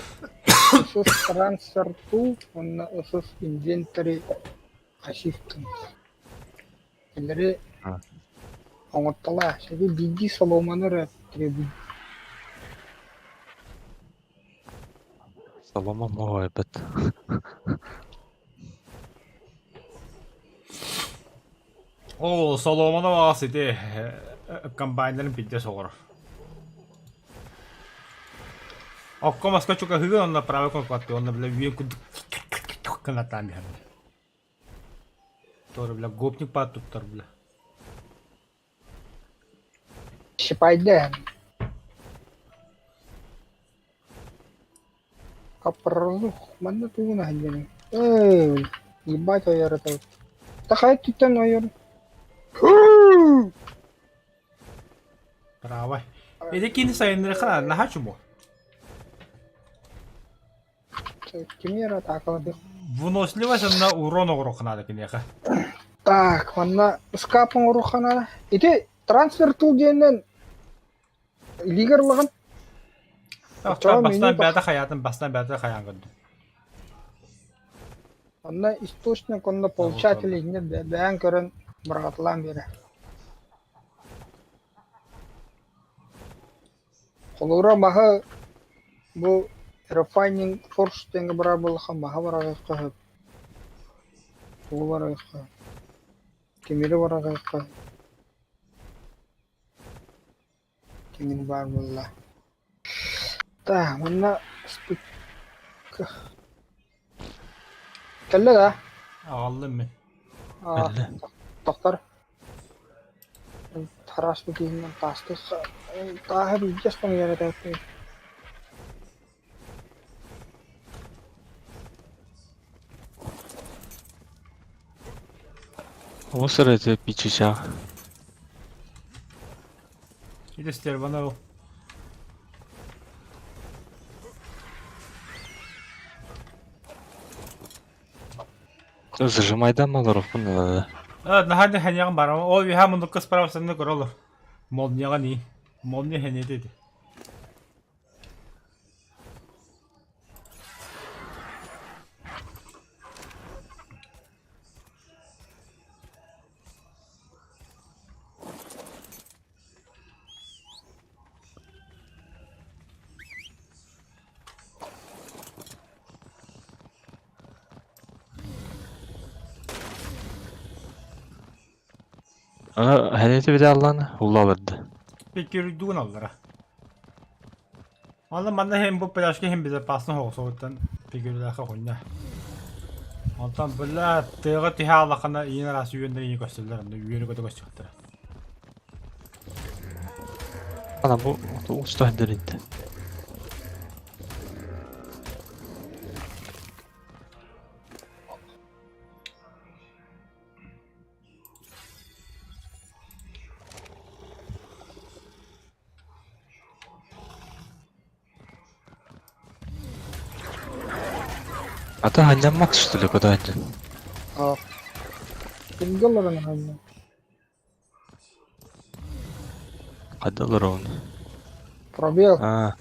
ысыс трансфер тул уонна ысыс инвентарь ассистент. Кинилэри оҥортолоо. Сиги биирдии солуоманы эрэ требует. Соломо моҕойбут. Ол Соломонов аҕас ити комбайнарын пиздец оҕор. Окко маска чугаһыгын онно правый кнопкаттыы онно бля үөн курдук кынатаан иһэр. Тоже бля гопник паат туттар бля. Щипайда. Капралух, манна тугун аһыллыный? Эй, ебать ойор это. Тахай түттэн ойор. Правай. Эти кини сайыннарыха наһаа чумо. Кими эрэ атаакалатыах. Выносливость онно урон оҕоруохха наада киниэхэ. Так, манна ыскаап оҥоруохха наада. Ити трансфер тул диэнинэн илиигэр ылаҕын. Бастаан бастаан бэйэтэ хайаатын бастаан бэйэтэ хайаан көрдүм. Онно источник онно получатель инньэ бэйэҥ көрөн быраҕаталаан биэрэр. Холобура маһы бу refining force диэҥҥэ барар буоллахха маһы барарыахха сөп, тугу барарыахха, тимири барарыахха, тимир баар буолла. Так, манна Кэллэ да? Аҕаллым мин. Кэллэ. Тохтор. Тараас битиинэн таастых тааһы билдьэс хомуйар этээппин. Мусор это пичичах. Ити стерваны ыл. Зажимайдан олоруохпун наада. Наһаа да ханьяҕын баар. Ол үһэ муннукка справсанны көрө олор. Молнияҕа нии. Молния хэниэтэ ити. Аны хэнити бите аллан улла алырды. Пеккердуун аллара. Онно манна иһин бу пляжка иһин безопасно соҕусугуттан фигурдаахха хунньа. Онтон была тыаҕа түһэ аллаххына иин араас үөннэр иини көстөллөр онно үөрэ көтө көстүөхтэрэ. Ана бу уста дэринтэ. Ата ханньаммат что ли куда ханньан? Аа. Кимгэ олорон аһанньа? Хадда олоробун? Пробел. Аа.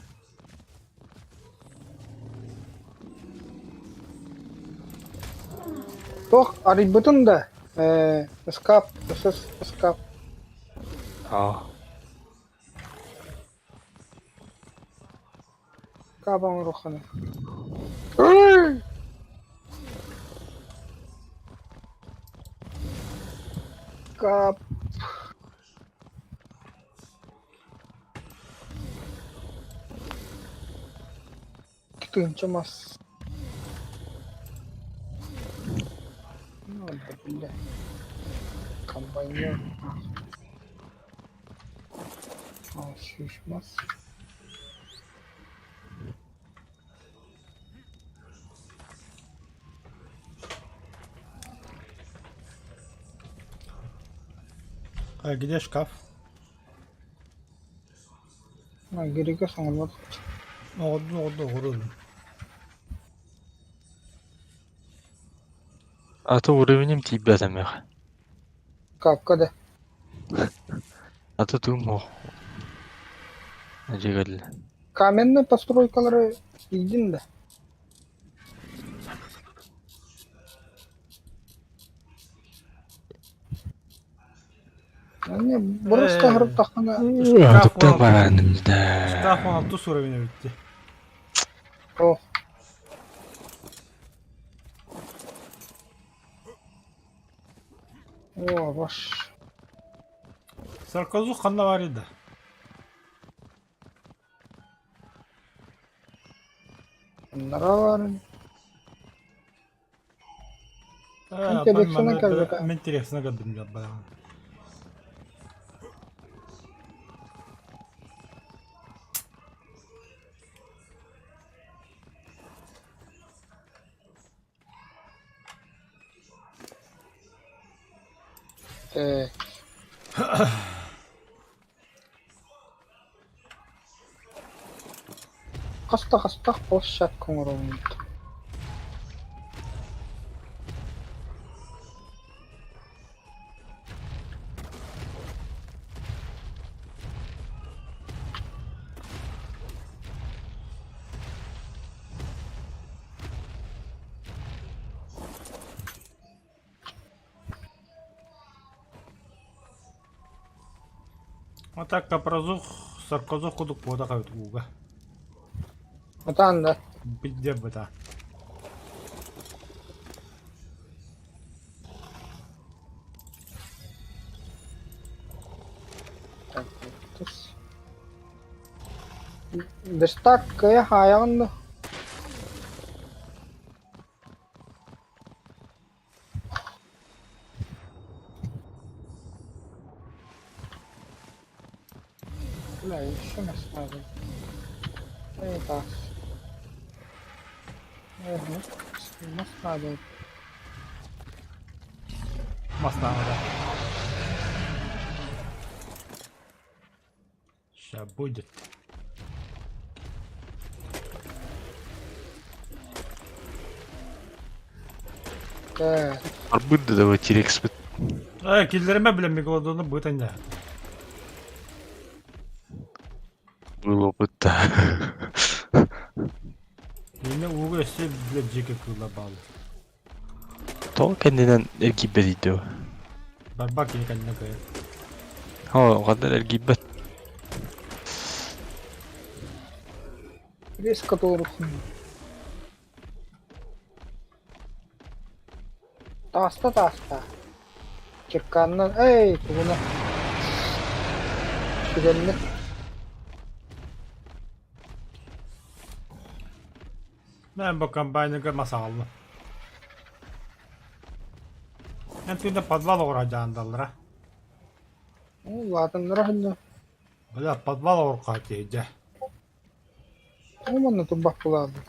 Туох арыйбытын да ээ ыскаап, ысыс ыскаап. Аа. Ыскаап оҥоруоххуна. Кап. Тыһыынча мас. Ну, да, бля. Комбайнер. А, сүүс мас. А где шкаф? Грига саҥарбат. Оҕордун оҕордун оҕорун. А то уровенем тиийбэт эмиэхэ. Капка да. А то тугум суох. Дьигэллэ. Каменный постройкалары тиийдин да. Не, бұрыста һырыттаххына Туктан бараным да. Шкаф 16 уровень эбитти. О. О, ваш. Саркозу ханна бар да. Нара бар. Интересно как Мен интересно көрдүм дьон балаҕан. Э. Хаста-хастах площадка оҥороммут. А так капрозух, саркозух кудук буода кабит ууга. Отан да. Бидде быта. Так, тус. Верстак кыйа хаайаҕын да? Бля, еще насаживай. Это. Угу. Насадил. Мастаҕа. Ща будет. Так. Арбыт да давай тирекспит. Э, киллеримэ билэн мегалодону бытан да. Был опыт да. Yine ууга өссө билэ дьиэкэ кыыла баалы. Тоҕо кэннинэн эргийбэтий дуо? Барбак кини кэннэ кыайар. Оо, ханна эргийбэт. Резко туорухун. Тааста тааста. Чыркааннан эй тугуна. Сүгэннэ. Мен бу комбайныга мас аҕаллым. Эн тыында подвал оҕура дьаандаллара. Улаатыннара иһиллэ. Бля, подвал оҕурҕа тиэйдэ. Ол манна турбах булаабыт.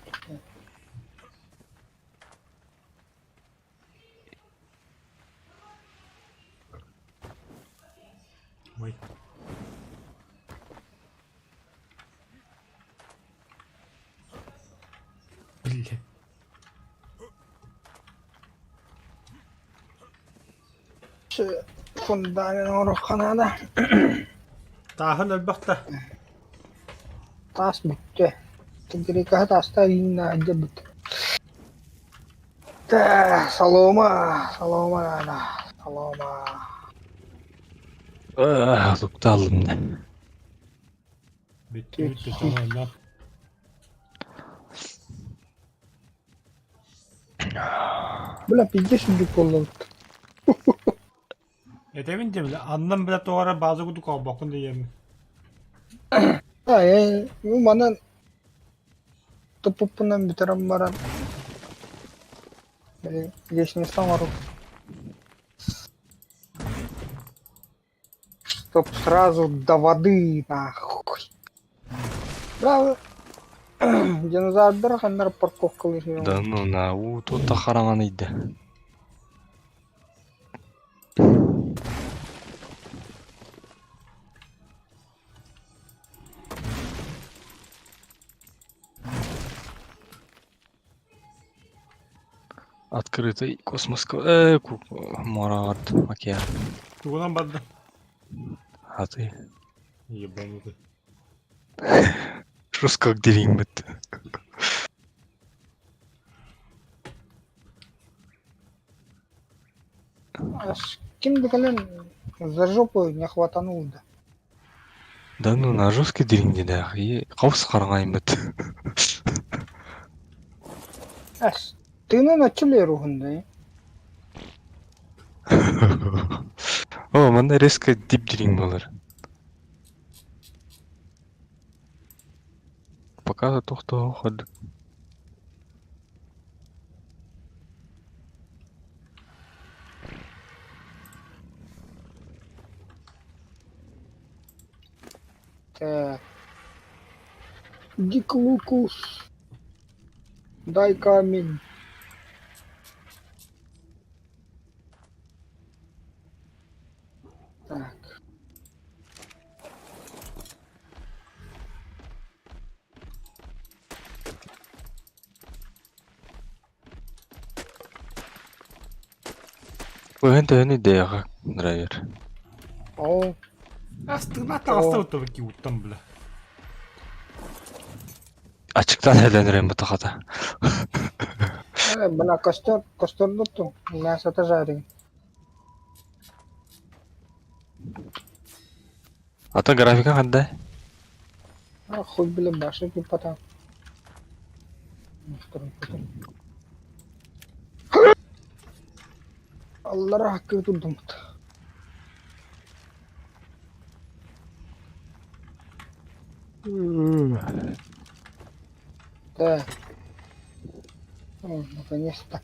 Ой. Бля. Фундамент оҥоруохха наада. Тааһын элбэх да. Таас бүттэ. Тигрикаһа таастаах ииннээх дьэ бүттэ. Тэ, солома, солома наада, солома. Луктаалым да. Бүттэ бүттэ чоҥоонноох. Бля, пиздец үрдүк буоллубут. Этэбин дии бile аннан бile тоҕо эрэ бааза курдук оҥорбоккун диэммин. Э, манан туппуппунан бүтэрэн баран лестница оҥору. Чтоб сразу до воды нахуй. Браво. Динозаврдар ханнар парковкалыыр Да ну на уу тута хараҥан ыйда. Открытый космос муораҕа океан. Тугунан барда? А ты? Ебанутый. Жестко дириҥмит. Аж ким да кэлэн за жопу не хватанул да. Да ну на жесткий дириҥнээх и хаус хараҥайбыт. Ас тыынан оччулер уһунда. О, манна резко дип дириҥ буолар. Пока тохтоо ход. Так. Диклукус. Дай камень. Так. Көһөн төһөнү дэйэҕэ драйвер. О, Астына таҕыста утубут уттан бля. Ачыктан элэнирэн бутахата. Бля, костер, костер дуттум. Мясо жарим. А то графика ханда? А, хуй, блин, башни потом. Аллара hakkı tuttum. Да. О, наконец-то.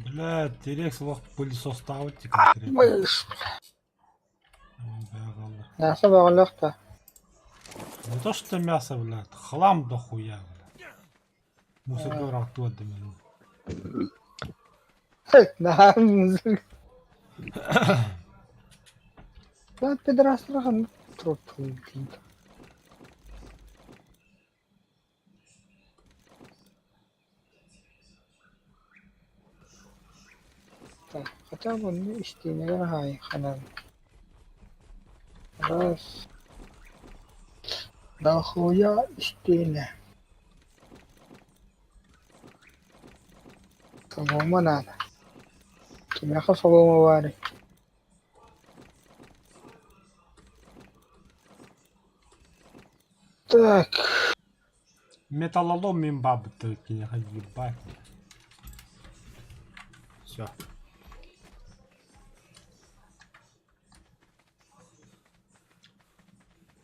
Бля, Терекс лох пылесостаабыт конкретно. Мыш. Мясо бөҕөлөөх. Не то что мясо, блядь, хлам до хуя, блядь. Мусорга ырааттыбат дэмэн. Наһаа музыка. Да, пидорастарга труп. Так, хотя бы ну истиинэгэр хаай ханан. Раз. Дохуя истиинэ. Солома надо. Кимиэхэ солома баарый? Так. Металлолом мин баабыттар киниэхэ ебать. Все.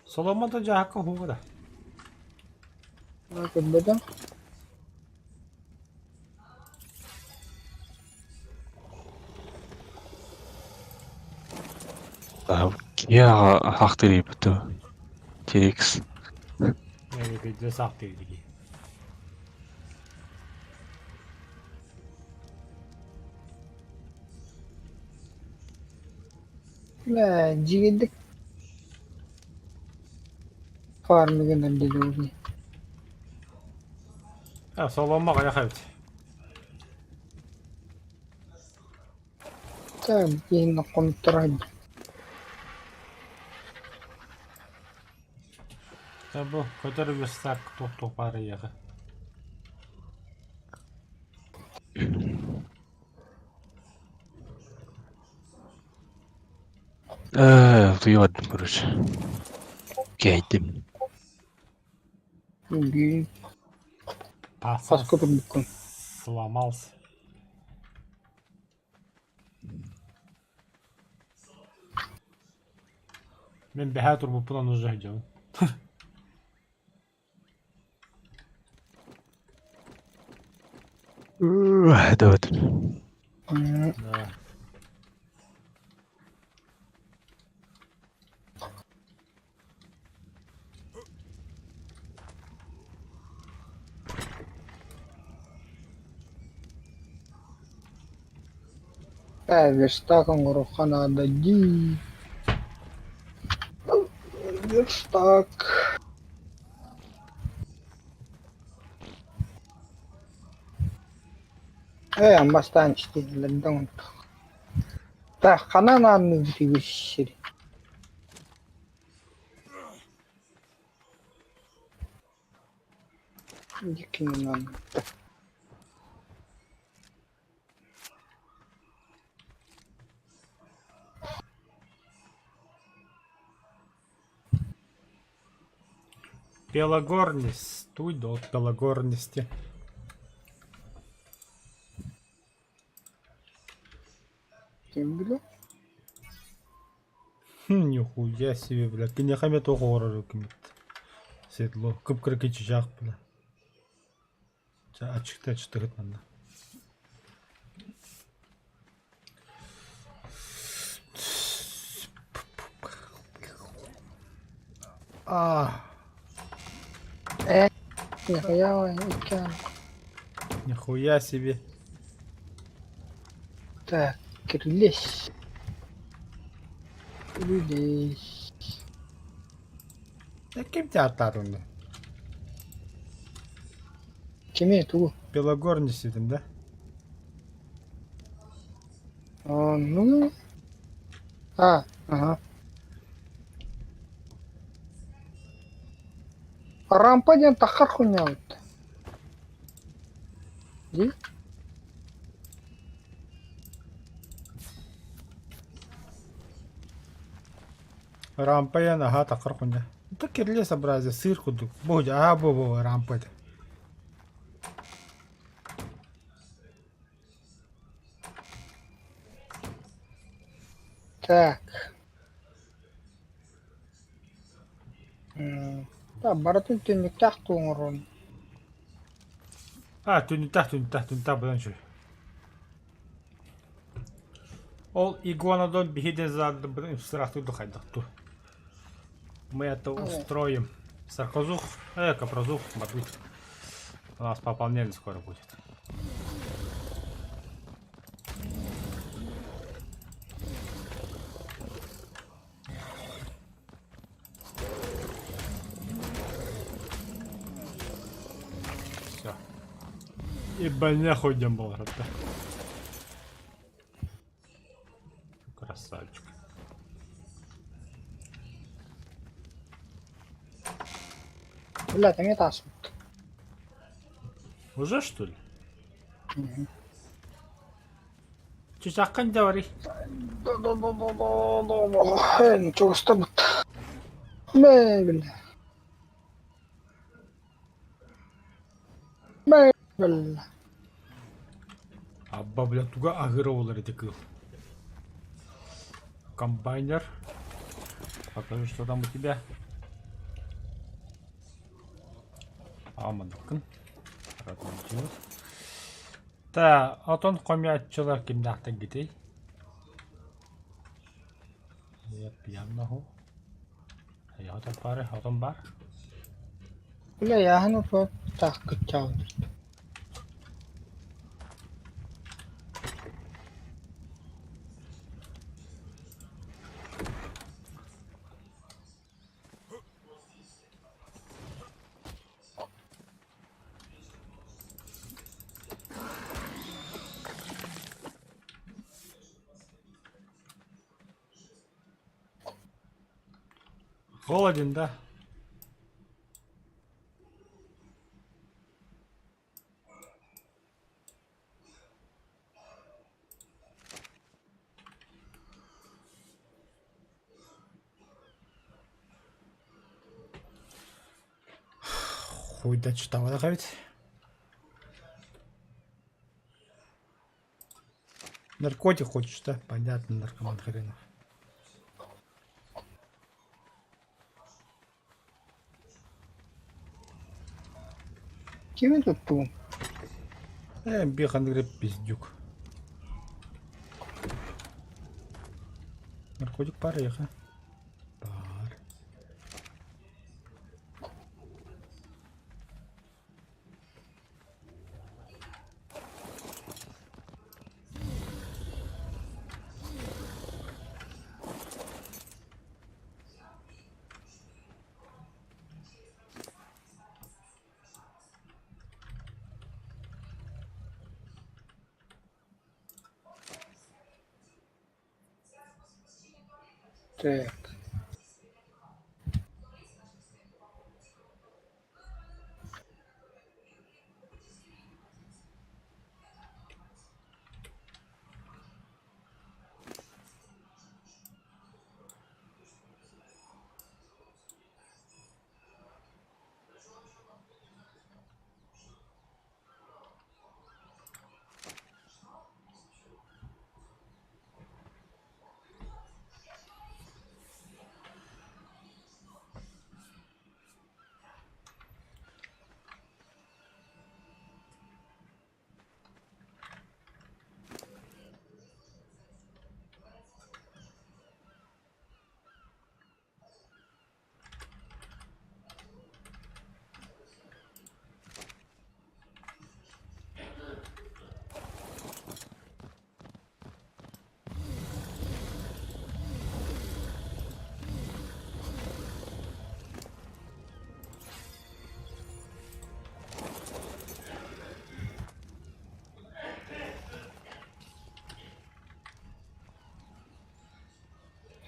Соломо да дьаһакка уһуга да. Көрбөтүм. Киа хахтырыйбыт Терекс. Биирдэ саахтыыр Бля, дьиҥинник фармигынан диэри. Соломо аҕыйах эбит. Так, иһин хонторой. Бу көтөр верстак туох баар эйиэхэ. Утуйа бардым короче. Кэйдим. Биир Пацан хаска турбуккун. сломался. Мин бэһээ турбуппун ону уже сылдьабын. Давид. Да. Ээ, верстак оҥоруохха наада дии. Верстак. Ээ, бастаан читиилэрдэ оҥордох. Так, ханан аанныыбыт сири? Дикинан. Пелагорнис. Туй до Пелагорнисти. Ким билэр? Хм, нихуя себе, бля. Киниэхэ эмиэ туох оҥорор кимит? Седло. Кып-кыракый чычаах, бля. Чэ, аччыктыы аччыктыгыт манна. А, Ээ, нихуя иккиэн. нихуя себе. Так, кирились. Кирились. Да ким тебя аттаатынна? Кими тугу? Белогорнис этим, да? А, ну... А, ага. Рампа диэн таххар хуйньаабыт. Дии? Рампа диэн аһаа таххар хуйня. Да кирилиэс образия сыыр курдук. Бу аа бу рампа этэ. Так. Да, барытын түннүктээх туоҥорон. А, түннүктээх, түннүктээх, түннүктээх буолан үчүгэй. Ол игуанодон биһи дезардыбытын ыстыраахтык хайдах дуу. Мы это устроим. Саркозух, капрозух, барбит. У нас пополнение скоро будет. Все. И больняхуй дем был, ребята. Красавчик. Бля, эмиэ тааспыт. Уже что ли? Мгм. Чычаххын дьэ Чугастабыт. Мэ, бля. Мэ, бля. Абба, бля, туга аһыыра буолар ити кыыл. Комбайнер. Покажи, что там у тебя. Ааманыккын. Та, отон хомяччылар кимнээхтэн гитий? Пьянаһу. Хайа пары, отон бар. Бля, яһын утуа таах кыччаабыт. Холоден, да? Хуйда читалах эбит. Наркотик хочешь, да? Понятно, наркоман хренов. Кими туттугун? Бихан пиздюк. Наркотик пара Бар. Так.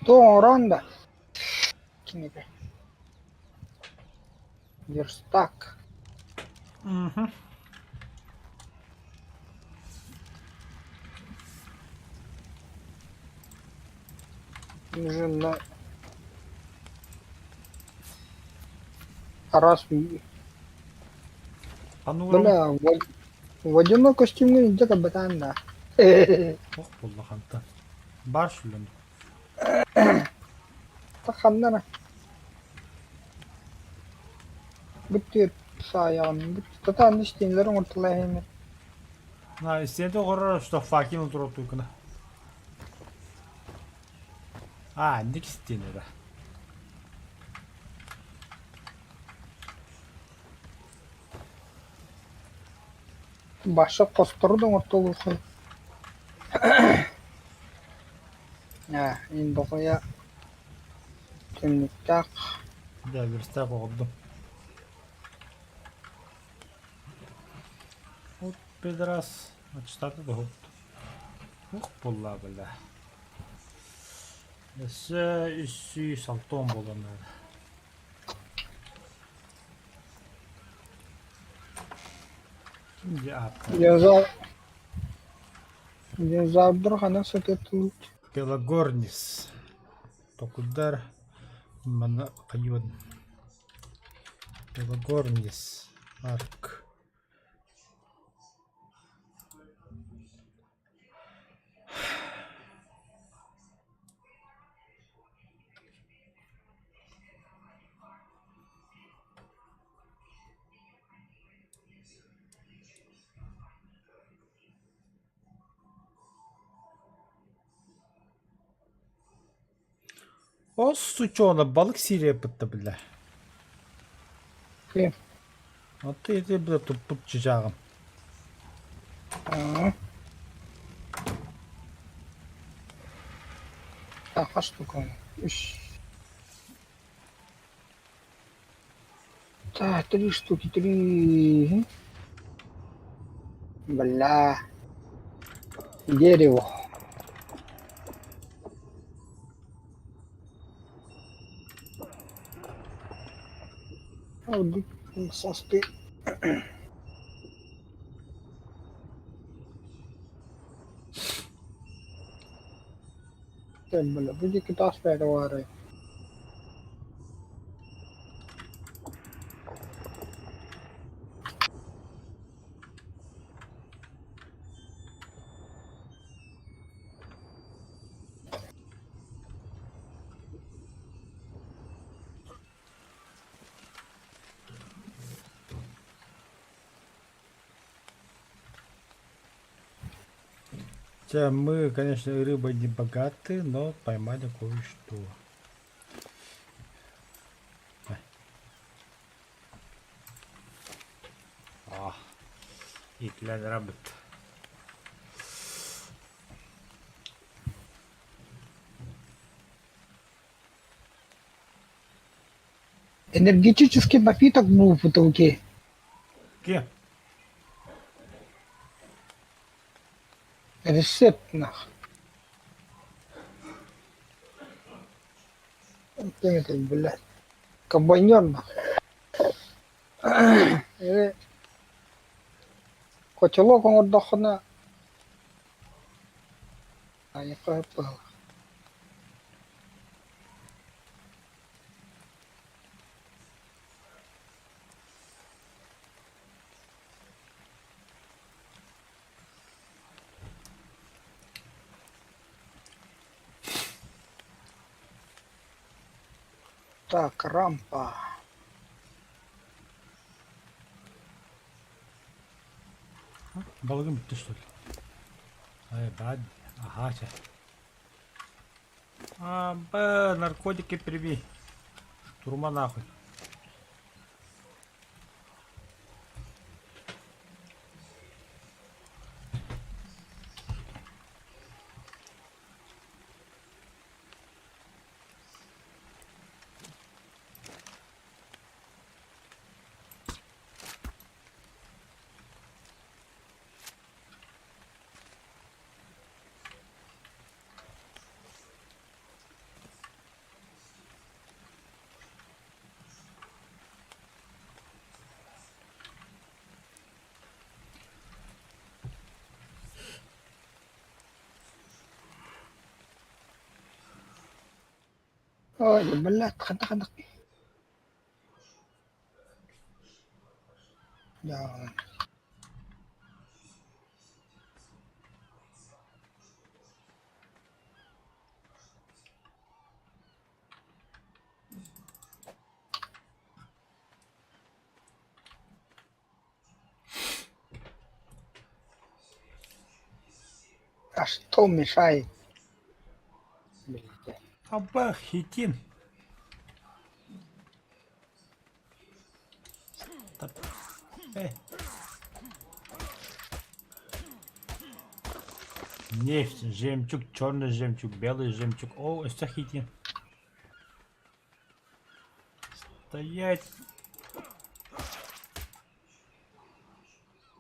Тоҥорон да кинигэ. Верстак. Мгм. Нужен на Раз. Пануром. Бля, водяной костюмҥун илдьэ кэлбэтэҕин да. Ох буолла ханта. Бар сүлэн. Ханна эрэ. Бүттүөр саайаҕын. Татаан истиэнэлэр оҥортулар иһиннэр. На, истиэнэ оҕорор, что факел туруортуукуна. А, инник истиэнэ да. Баша хостору да оҥортолуоххай. Аа, ин боҕойа түннүктээх. Да, верстак оҕордум. Вот пидорас, ачтаты да Ух буолла бля. Өссө 360 буолан наада. Ким дии ааттаах? Динозавр Динозаврдар ханна сытыттылар? Пелагорнис. Токудар мана хайуон. Пелагорнис. Арк. Ол сучуона балык сиири ыппытта биллэ. Ким? Оттон ити бile туппут чычааҕым. Аа. Так, хас штука? Үс. Так, три штуки, три. Бля. Дерево. Состы. Бля, будет китайская говорит. Хотя мы, конечно, рыбой не богаты, но поймали кое-что. А, итлэн рабыт. Энергетический напиток был в бутылке. Ким? Рецепт нах. Ким это, блядь? Комбайнер нах. Или котелок оҥордоххуна айыкка быһалаах. Так, рампа. Балыгым бүттэ что ли? Ай, бад. Аха, чэ. А, б, наркотики прими. Штурма нахуй. Ой, блядь, ханна-ханна. Да. А что мешает? Блядь. Аба, хитин. Так. Нефть, жемчуг, черный жемчуг, белый жемчуг. О, өссө хитин. Стоять.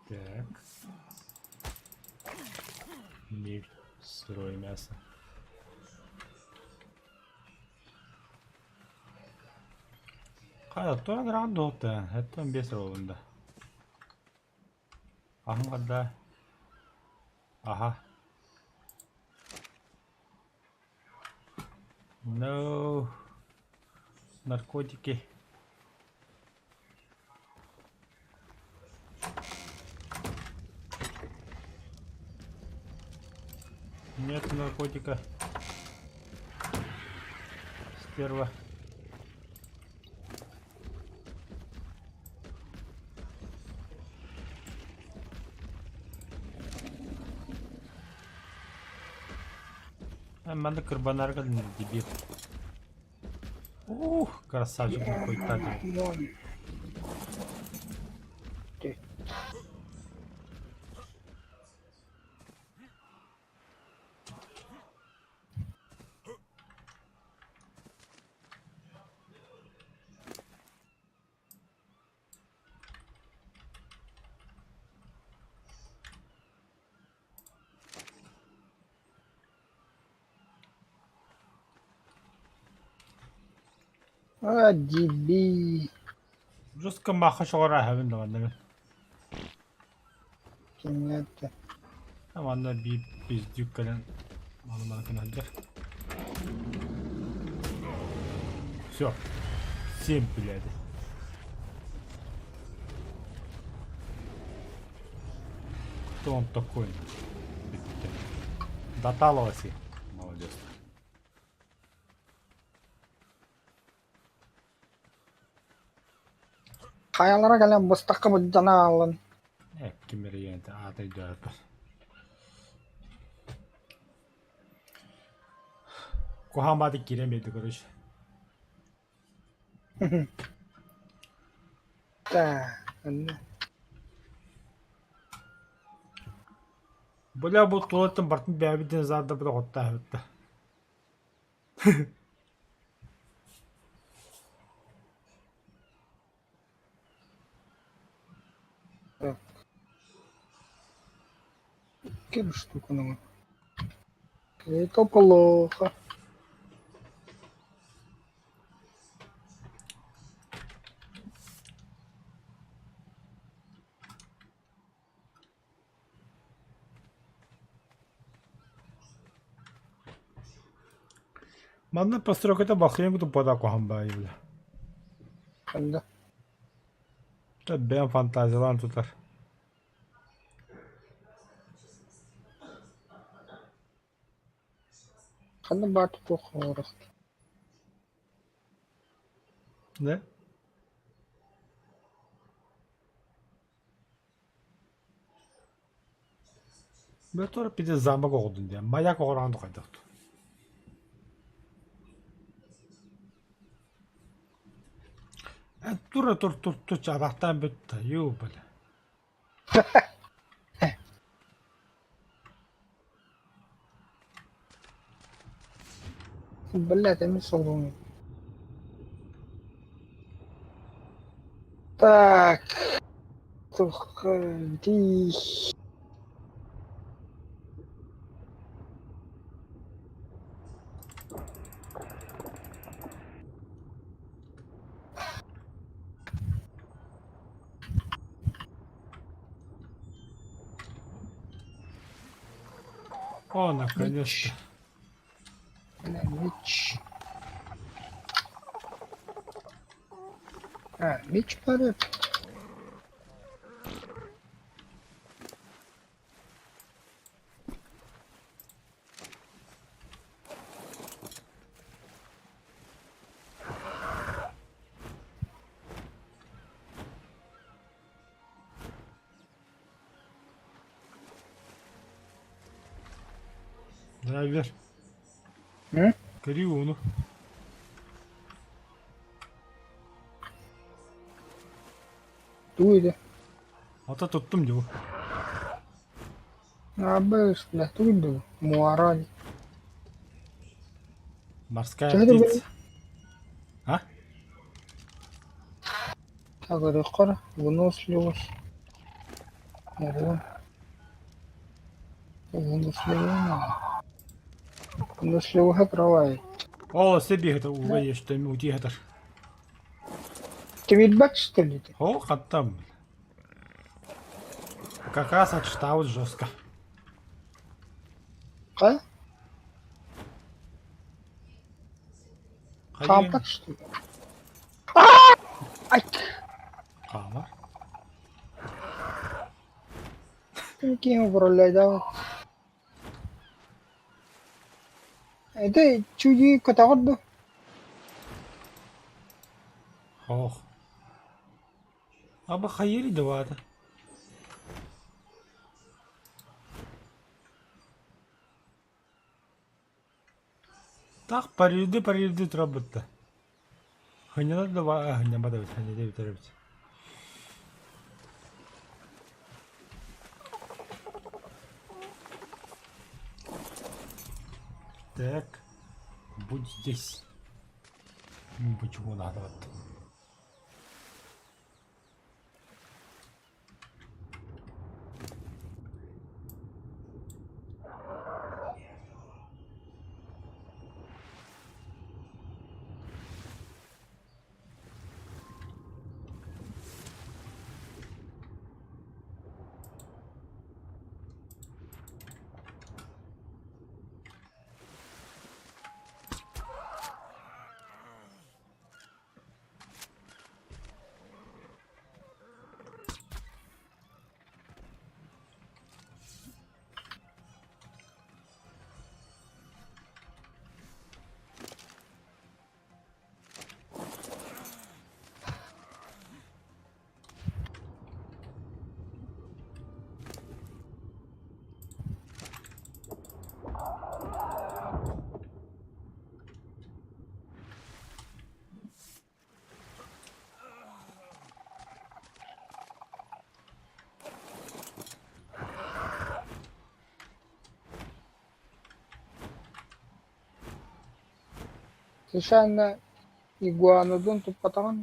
Так. Нефть, сырое мясо. Хайа, туран раунд Это без роланда. Ага, Ага. No. Наркотики. Нет наркотика. Стерва. Манна кырбанарга дебил. Ух, красавчик какой табель. Ты. А, деби. Жестко маха шоҕор аһабын да манна. Кинетте. Манна биир пиздюк кэлэн маны маны кынадыр. Все. Семь, блядь. Кто он такой? Доталовался. Молодец. Хайалара кэлэн быстахха быдьана ааллын. Ким эрийэн аата өйдөөбөппүн. Куһаҕан бааты киирэн биэрдэ, короче. Так, онно. Бля, бу туолаттан бартын бэйэбит динозаврдарбыт оҕоттоохбут да. Так. Икки штука. Это плохо. Манна постройката бахыйан кутун пода куһан баайы бile. Ханна? Бэйэм фантазиялаан тутар. Ханна баар тутуох оҥорох? Да? Бөтөр пиде замок оҕодун диэн. Маяк оҕораан хайдах Тура тур тур тур чабахтаан бүттэ. Ю, бля. Блядь, эмиэ солуҥ. Так, туох дии. О, наконец-то. Бля, меч. А, меч падает. Драйвер. М? Көрүү ууну. Тугуй да? Ата туттум дии. Абыс, бля, тугуй да? Муарань. Морская Төһө да птица. А? Так, көрүөххэ выносливость. Ого. Выносливость. Выносливость кровать. О, себе это ууга ешті утиэтэр. Тимирбэт что ли ты? О, хаттам. Как раз отчиталось жестко. А? Хаампат что ли? Ай! Хаамар. Ким управляет? Это чуди көтөҕөр ду? Ох. Аба хайыри давата. Так парилды парилды турабытта. Хынньанар да хынньаммат эбит, хынньа эбит эбит. Так, будь здесь. Ну, почему надо вот? Случайно игуанодон туппатаҕын?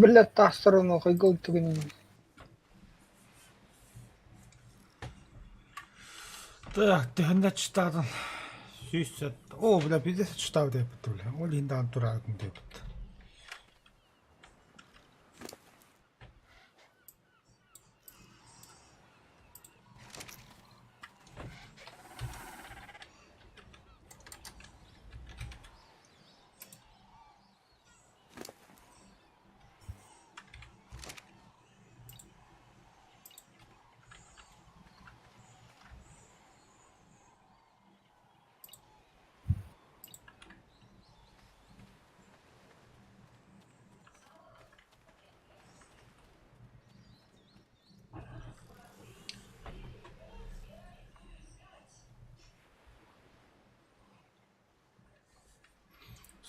Бля, тахсар хайгыл түгэнин. Так, төһөннө чытаатын? 100. О, бля, пиздец чытаабы диэппит, бля. Ол иһин даҕаны тураатын диэппит.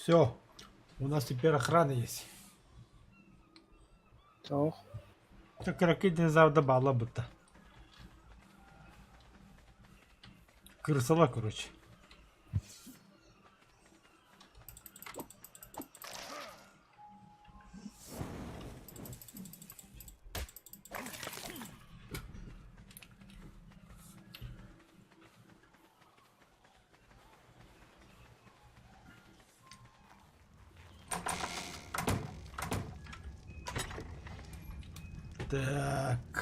Все, у нас теперь охрана есть. Суох. Кыракый динозаврда баалла бытта. Кырсала, короче. Так.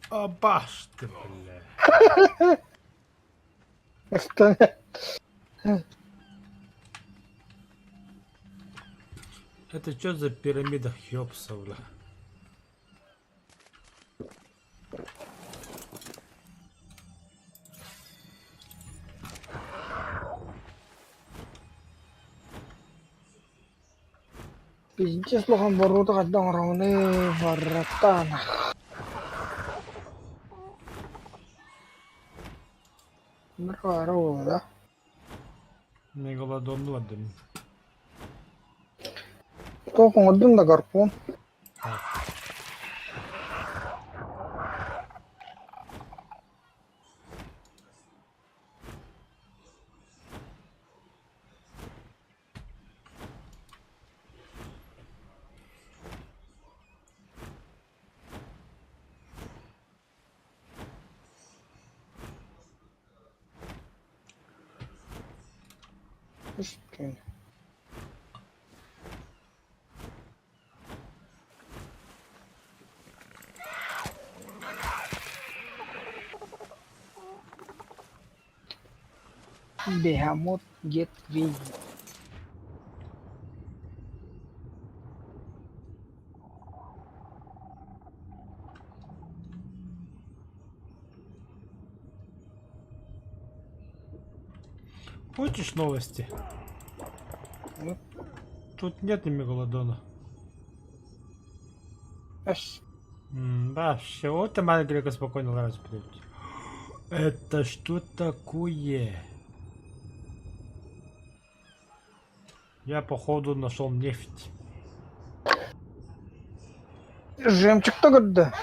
Абаш ты, бля. Это что за пирамида Хеопса, бля? Пиздец улахан боруота хайдах оҥороҕунуй братан. Бара буолла. Мегалодонну бардым. Туох оҥордуҥ да гарпун? Үс түүн. Бегемот get ready. Хочешь новости? Ну? Тут нет мегалодона. Эс. Да, все, вот и Грека спокойно лазить блядь. Это что такое? Я походу нашел нефть. Жемчуг да.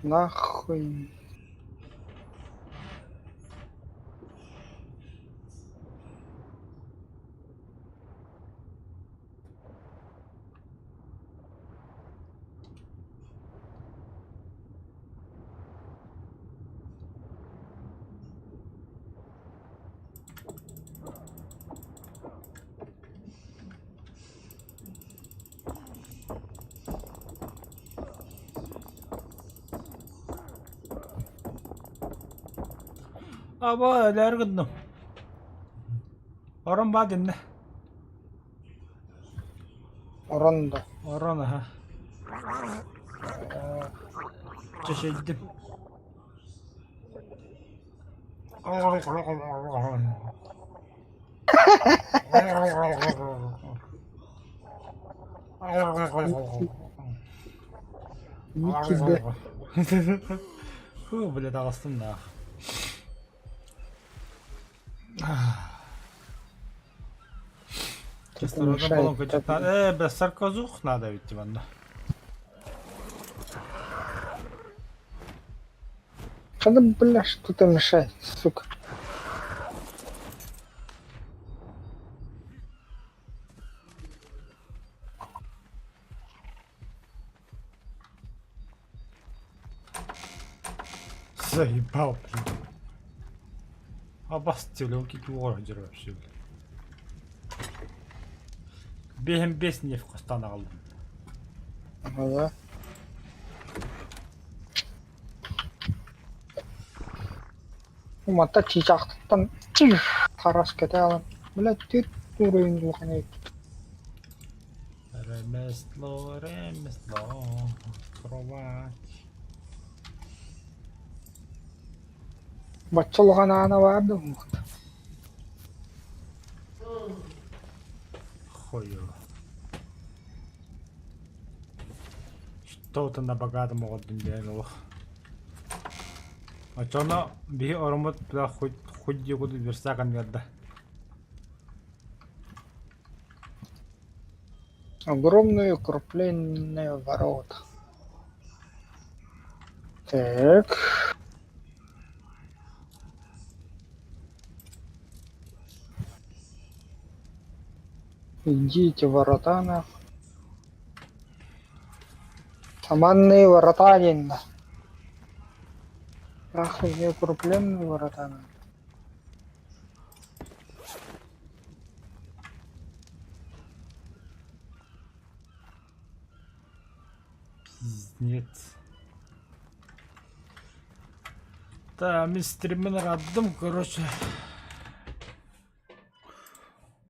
Нахуй. Аба, өлөөр гынным. Орон баа дэннэ. Орон да. Орон аха. Чэчэйдим. Ни тебе. Фу, бля, таҕыстым да. Кислородом баллон кычытан. Бля, саркозух надо ведь манна. Да бля, что-то мешает, сука. Заебал, блин. Абас телёнки туора дьэр вообще, блин. Бэһэн бэс нефть хостаан аҕаллым. Ага. Манта чыычаахтыттан харас кэтэҕин. Бля, түөрт уровень улахан эбит. Ремесло, ремесло, кровать. Бачча улахан аана баар да Хуёво. Что-то на богатом оҕордун диэн олох. Оччоҕуна биһи ороммут бля хоть хоть диэ курдук верстак анныгар Огромные укрепленные ворота. Так. Идите ворота нахуй. Саманные ворота диэн да. Нахуй укрепленные ворота нахуй. Пиздец. Да, мин стриммин араардым, короче.